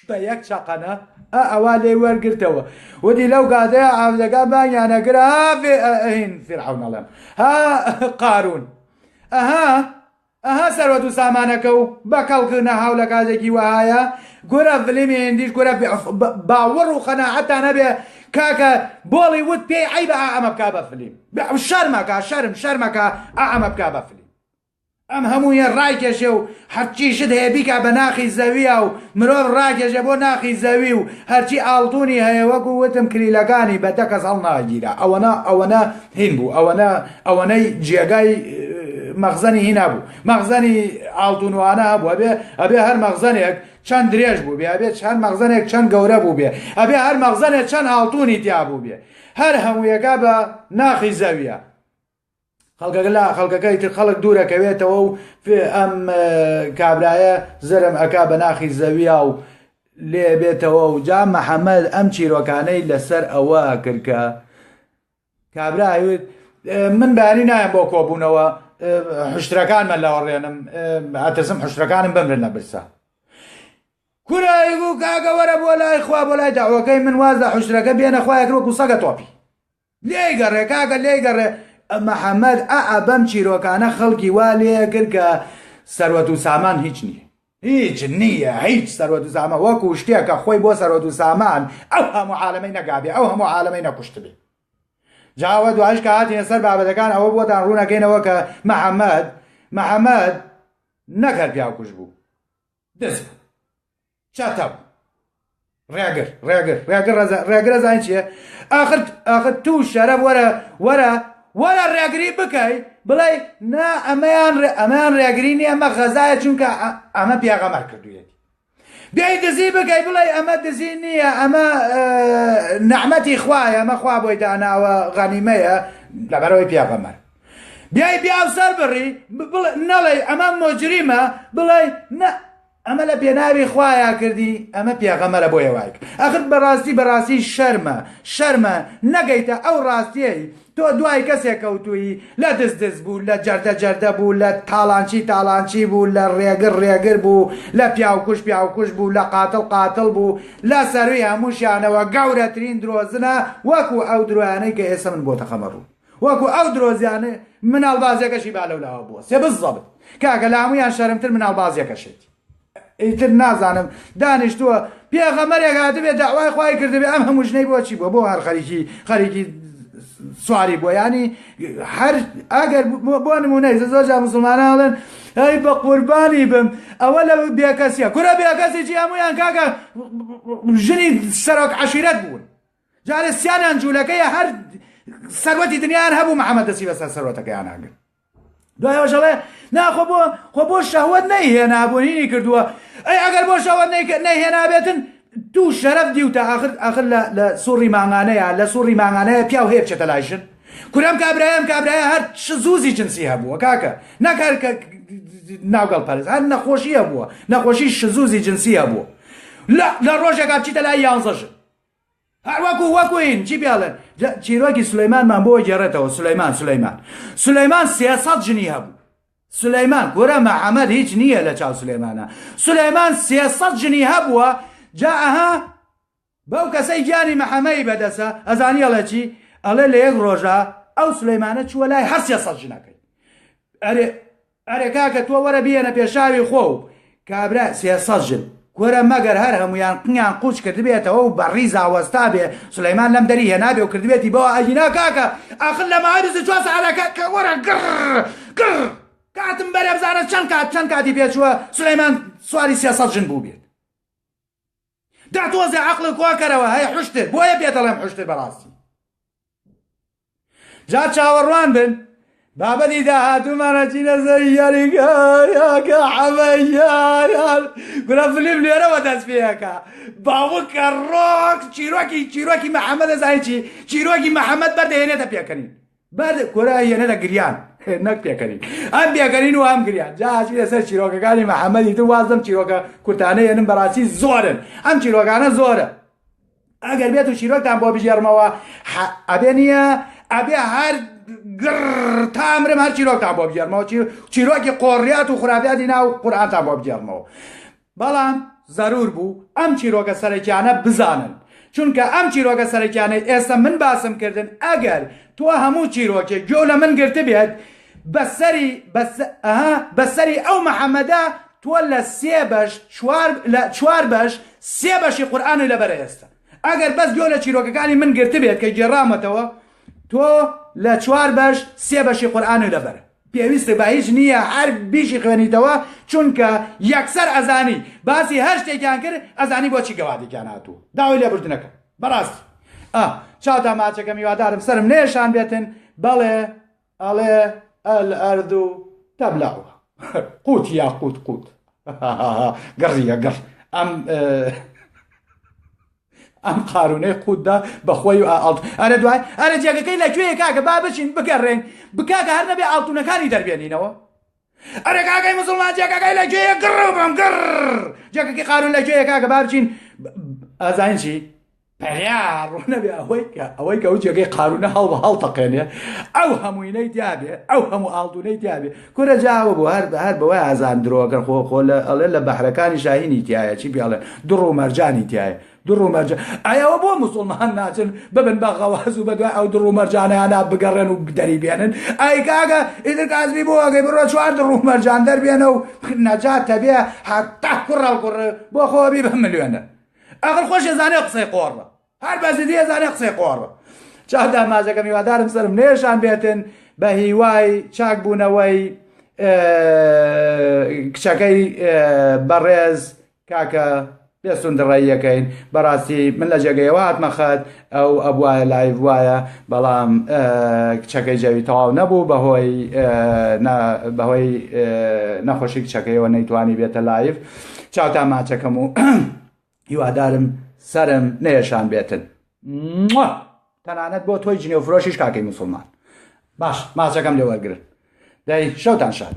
بە یەک چەقەنە ئە ئەوا لێی وەرگرتەوە وتی لەو کاتەیە عەبدەکان بانگیان ئەکرد ها هین فیرعەون ئەڵێم ها قارون ئەها ئەها سەروەت و سامانەکە و بە کەڵک نەهاو لە کاتێکی وەهایە گورە فلیمی هندیش گورە باوەڕ و قەناعەتان هەبێ کاکە بۆڵی وت پێی عەیبە ئا ئەمە بکا بە فلیم شەرمەکە شەرم شەرمەکە ئا ئەمە بکا بە فلیم ئەم هەموویە ڕایکێشێ و هەرچی شت هەیە بیکا بە ناخی زەویا و مرۆڤ ڕاکێشێ بۆ ناخی زەوی و هەرچی ئاڵتونی هەیە وەکو وتم کلیلەکانی بە دە کەس هەڵناگیرا ئەوەنە ئەوەنە هین بوو ئەوەنە ئەوەنەی جێگای مەخزەنی هینا بوو مەخزەنی ئاڵتونوانە هەبوو ئەبێ ئەبێ هەر مەخزەنێک چەند درێژ بوو بێ ئەبێ هەر مەخزەنێک چەند گەورە بوو بێ ئەبێ هەر مەخزەنێک چەند ئاڵتونی تیا بوو بێ هەر هەموویەکە بە ناخی زەویە خەڵکەکە لا خەڵکەکە ئیتر خەڵک دوورەکەوێتەوە و ئەم کابرایە زەرم ئەکا بە ناخی زەویا و لێ بێتەوە و جا محەممەد ئەم چیرۆکانەی لەسەر ئەوە کرد کە کابرا ئەیوت من بەیانی نایەم بۆ کۆبوونەوە حشترەکانمە لەوەڕێنم ئەترسم حشترەکانم بمرن لە برسا. کورە ئەیگوو کاکە وەرە بۆ لای خوا بۆ لای دەعوەکەی من واز لە حوشترەکە بێنە خوا یەک وەکو سەگە تۆپی لێی گەڕێ کاکە لێی گەڕێ محەممەد ئا بەم چیرۆکانە خەڵکی وا لێ کرد کە سەروەت و سامان هیچ نییە هیچ نییە هیچ سەروەت و سامان وەکو شتێکە خۆی بۆ سەروەت و سامان ئەو هەموو عالەمەی نەگابێ ئەو هەموو عالەمەی نەکوشتبێ جاوە دوایش کە هاتینە سەر بابەتەکان ئەوە بۆتان ڕوونەکەینەوە کە محەممەد محەممەد نەک هەر پیاوکوژ بوو دز بوو چەتە بوو ڕێگر ڕێگر ڕێگر ڕێگر ئەزانی چییە ئاخر ئاخر تو شەرەف وەرە وەرە وەرە ڕێگری بکەی بڵێ نا ئەمەیان ئەمەیان ڕێگری نییە ئەمە غەزایە چونکە ئەمە پێغەمەر کردوێتی بێی دزی بکەی بڵێ ئەمە دزی نییە ئەمە نەعمەتی خوایە ئەمە خوا بۆی داناوە غەنیمەیە لەبەرەوەی پێغەمەر بیای پیاو سەر بڕی نەڵێی ئەمە مجریمە بڵێ نە ئەمە لە پێناوی خوایا کردی ئەمە پێغەمەرە بۆیە وای کرد ئەخر بەڕاستی بەڕاستی شەرمە شەرمە نەگەیتە ئەو ڕاستیەی تۆ دوای کەسێک کەوتووی لە دز دز بوو لە جەردە جەردە بوو لە تاڵانچی تاڵانچی بوو لە ڕێگر ڕێگر بوو لە پیاوکوژ پیاوکوژ بوو لە قاتڵ قاتڵ بوو لە سەروی هەمووشیانەوە گەورەترین درۆزنە وەکو ئەو درۆیانەی کە ئێستا من بۆتە خەمە ڕوو وەکو ئەو درۆزیانەی مناڵبازیەکەشی با لەولاوە بوەستێ بزەبت کاکە لە هەموویان شەرمتر مناڵبازیەکەشێتی ئیتر نازانم دانیشتووە پێغەمەرێک هاتبێ داوای خوای کردبێ ئەم هەموو ژنەی بۆ چی بووە بۆ هەر خەریکی خەریکی سواری بووە ینی هەر ئەگەر بۆ نمونەی زۆر جار مسلمانان ئەڵێن ئەی بە قوربانی بم ئەوە لە بێکەسیە کورە بێکەسی چی هەموویان کاکە ژنی سەرۆک عەشیرەت بوون جارێ سیانیان جوولەکەیە هەر سەروەتی دنیایان هەبوو محەممەد دەستی بەسەر سەروەتەکەیان ئاگرت دوای ئەوەش ئەڵێ نا خۆ بۆ خۆ بۆ شەهوەت نەیهێنا بۆ هینی کردووە ئەی ئەگەر بۆ شەهوەت نەیهێنابێتن دوو شەرەف دیوتە ئاخر ئاخر لە لە سوڕی مانگانەیە لە سوڕی مانگانەیە پیاو هەیە بچێتە لای ژن کورم کابرایم کابرایە هەر شزوزی جنسی هەبووە کاکە نەک هەر کە ناوگەڵ پەرست هەر نەخۆشی هەبووە نەخۆشی شزوزی جنسی هەبووە لە لە ڕۆژێکا بچیتە لای یانزە ژن هەر وەکو وەکو هین چی پێڵێن چیرۆکی سولەیمانمان بۆ گێڕێتەوە سولەیمان سولەیمان سولەیمان 300 ژنی هەبوو سولەیمان کورە محەممەد هیچ نییە لە چاو سولەیمانە سولەیمان 300 ژنی هەبووە جا ئەها بەو کەسەی گیانی محەممەی بەدەسە ئەزانی ئەڵێ چی ئەڵێ لە یەک ڕۆژە ئەو سولەیمانە چووە لای هەر 300 ژنەکەی ئەرێ ئەرێ کاکە تۆ وەرە بیەنە پێشاوی خۆ و کابرا 300 ژن کورە مەگەر هەر هەموویان قنیان قوچ کردبێتەوە و بە ڕیزا وەستابێ سولەیمان لەم دەری هێنابێ و کردبێتی بەوە ئەگینا کاکە ئاخر لە ماوەی 24 سەعاتدا کە وەرە گڕ گڕ کاتم بەرێ بزانە چەند کات چەند کاتی پێچووە سولەیمان سواری 300 ژن بوو بێت دا تۆزێ عەقڵت کۆکەرەوە هەی حوشتر بۆیە پێتەڵێم حوشتر بەڕاستی جا چاوەڕوان بن بابەتی داهاتوومان ئەچینە سەر یاریگایەکە حەمەیان گورە فلیم لێرەوە دەست پێەکە باوکە ڕۆک چیرۆکی چیرۆکی محەممەد دەزانی چی چیرۆکی محەممەد بەردەهێنێتە پێکەنین بەر کورە هێنێتە گریان نەک پێکەنین ئەم پێکەنین و ئەم گریان جا ئەچینە سەر چیرۆکەکانی محەممەدی تر وازم چیرۆکە کورتانە هێنم بەڕاستی زۆرن ئەم چیرۆکانە زۆرە ئەگەر بێت و چیرۆکتان بۆ بگێڕمەوە ئەبێ نییە ئەبێ هەر گڕ تامرم هەر چیرۆکتان بۆ بگێڕمەوە چیرۆکی قۆڕیات و خرافیاتی ناو قورئانتان بۆ بگێڕمەوە بەڵام زەرور بوو ئەم چیرۆکە سەرەکیانە بزانن چونکە ئەم چیرۆکە سەرەکیانەی ئێستا من باسم کردن ئەگەر تۆ هەموو چیرۆکێک گوێ لە من گرتبێت بەسەری بەسەری ئەو محەممەدە تۆ لە سێ بەش چوار لە چوار بەش سێ بەشی قورئانی لەبەرە ئێستا ئەگەر بەس گوێ لە چیرۆکەکانی من گرتبێت کە گێڕامەتەوە تۆ لە چوار بەش سێ بەشی قورئانی لەبەرە پێویستە بە هیچ نییە هەر بیشی خوێنیتەوە چونکە یەکسەر ئەزانی باسی هەر شتێکیان کرد ئەزانی بۆچی گەوادێکیان هاتووە داوای لێبوردنەکە بەڕاستی ئا چاوتا ماچەکەم هیوادارم سەرم نێشان بێتن بەڵێ ئەڵێ الارض تبلعها قوت یا قوت قوت گڕیە گڕ ئەم ئەم قارونەی قوتدا بەخۆی و ئاڵت ئەرە دوای ئەرە جێگەکەی لە کوێیە کاکە با بچین بگەڕێن بکاکە هەر نەبێ ئاڵتونەکانی دەربێنینەوە ئەرێ کاکەی مسلمان جێگەکەی لە کوێیە گڕ بم گڕ جێگەکەی قارون لە کوێیە کاکە با بچین ئازانین چی؟ پەیا ڕوونەبێ ئەوەی کە ئەوەی کە ئەو جێگەی قارونە هەڵ بە هەڵتەقێنێ ئەو هەمووینەی تیابێ ئەو هەموو ئاڵتونەی تیابێ کورە جاوە بۆ هەر هەر بەوەی ئازان درۆکەن خۆ خۆ لە ئەڵێ لە بەحرەکانی شاهینی تایە چی پێڵێن دڕ و مەرجانی تایە دڕ و مەرجان ئەی ئەوە بۆ موسڵمان ناچن ببن بە غەواز و بەدوای ئەو دڕ و مەرجانەیانا بگەڕێن و دەری بێنن ئەی کاکە ئیتر کاسبی بۆ ئەگەی بڕۆ چوار دڕ و مەرجان دەربێنە و نەجات تەبێ هەتا کوڕە کوڕ بۆ خۆ بی بە ملیۆنە ئەخر خۆش ئەزانێ قسەی قۆڕە هەر بە زدی ئەزانێ قسەی قۆڕە چاوتان ماچەکەم هیوادارم سەرم نێشان بێتن بە هیوای چاک بوونەوەی کچەکەی بەڕێز کاکە بێستون دڕەیەکەین بەڕاستی من لە جێگەیەوە هاتمە خەت ئەو ئەبوایە live وایە بەڵام کچەکەی جەوی تەواو نەبوو بەهۆی بەهۆی نەخۆشی کچەکەیەوە نەیتوانی بێتە live چاوتان ماچەکەم و هیوادارم سەرم نەیەشان بێتن تەنانەت بۆ تۆی جنێو فرۆشیش کاکەی موسڵمان باش ماچەکەم لێ وەرگرن دەی شەوتان شاد.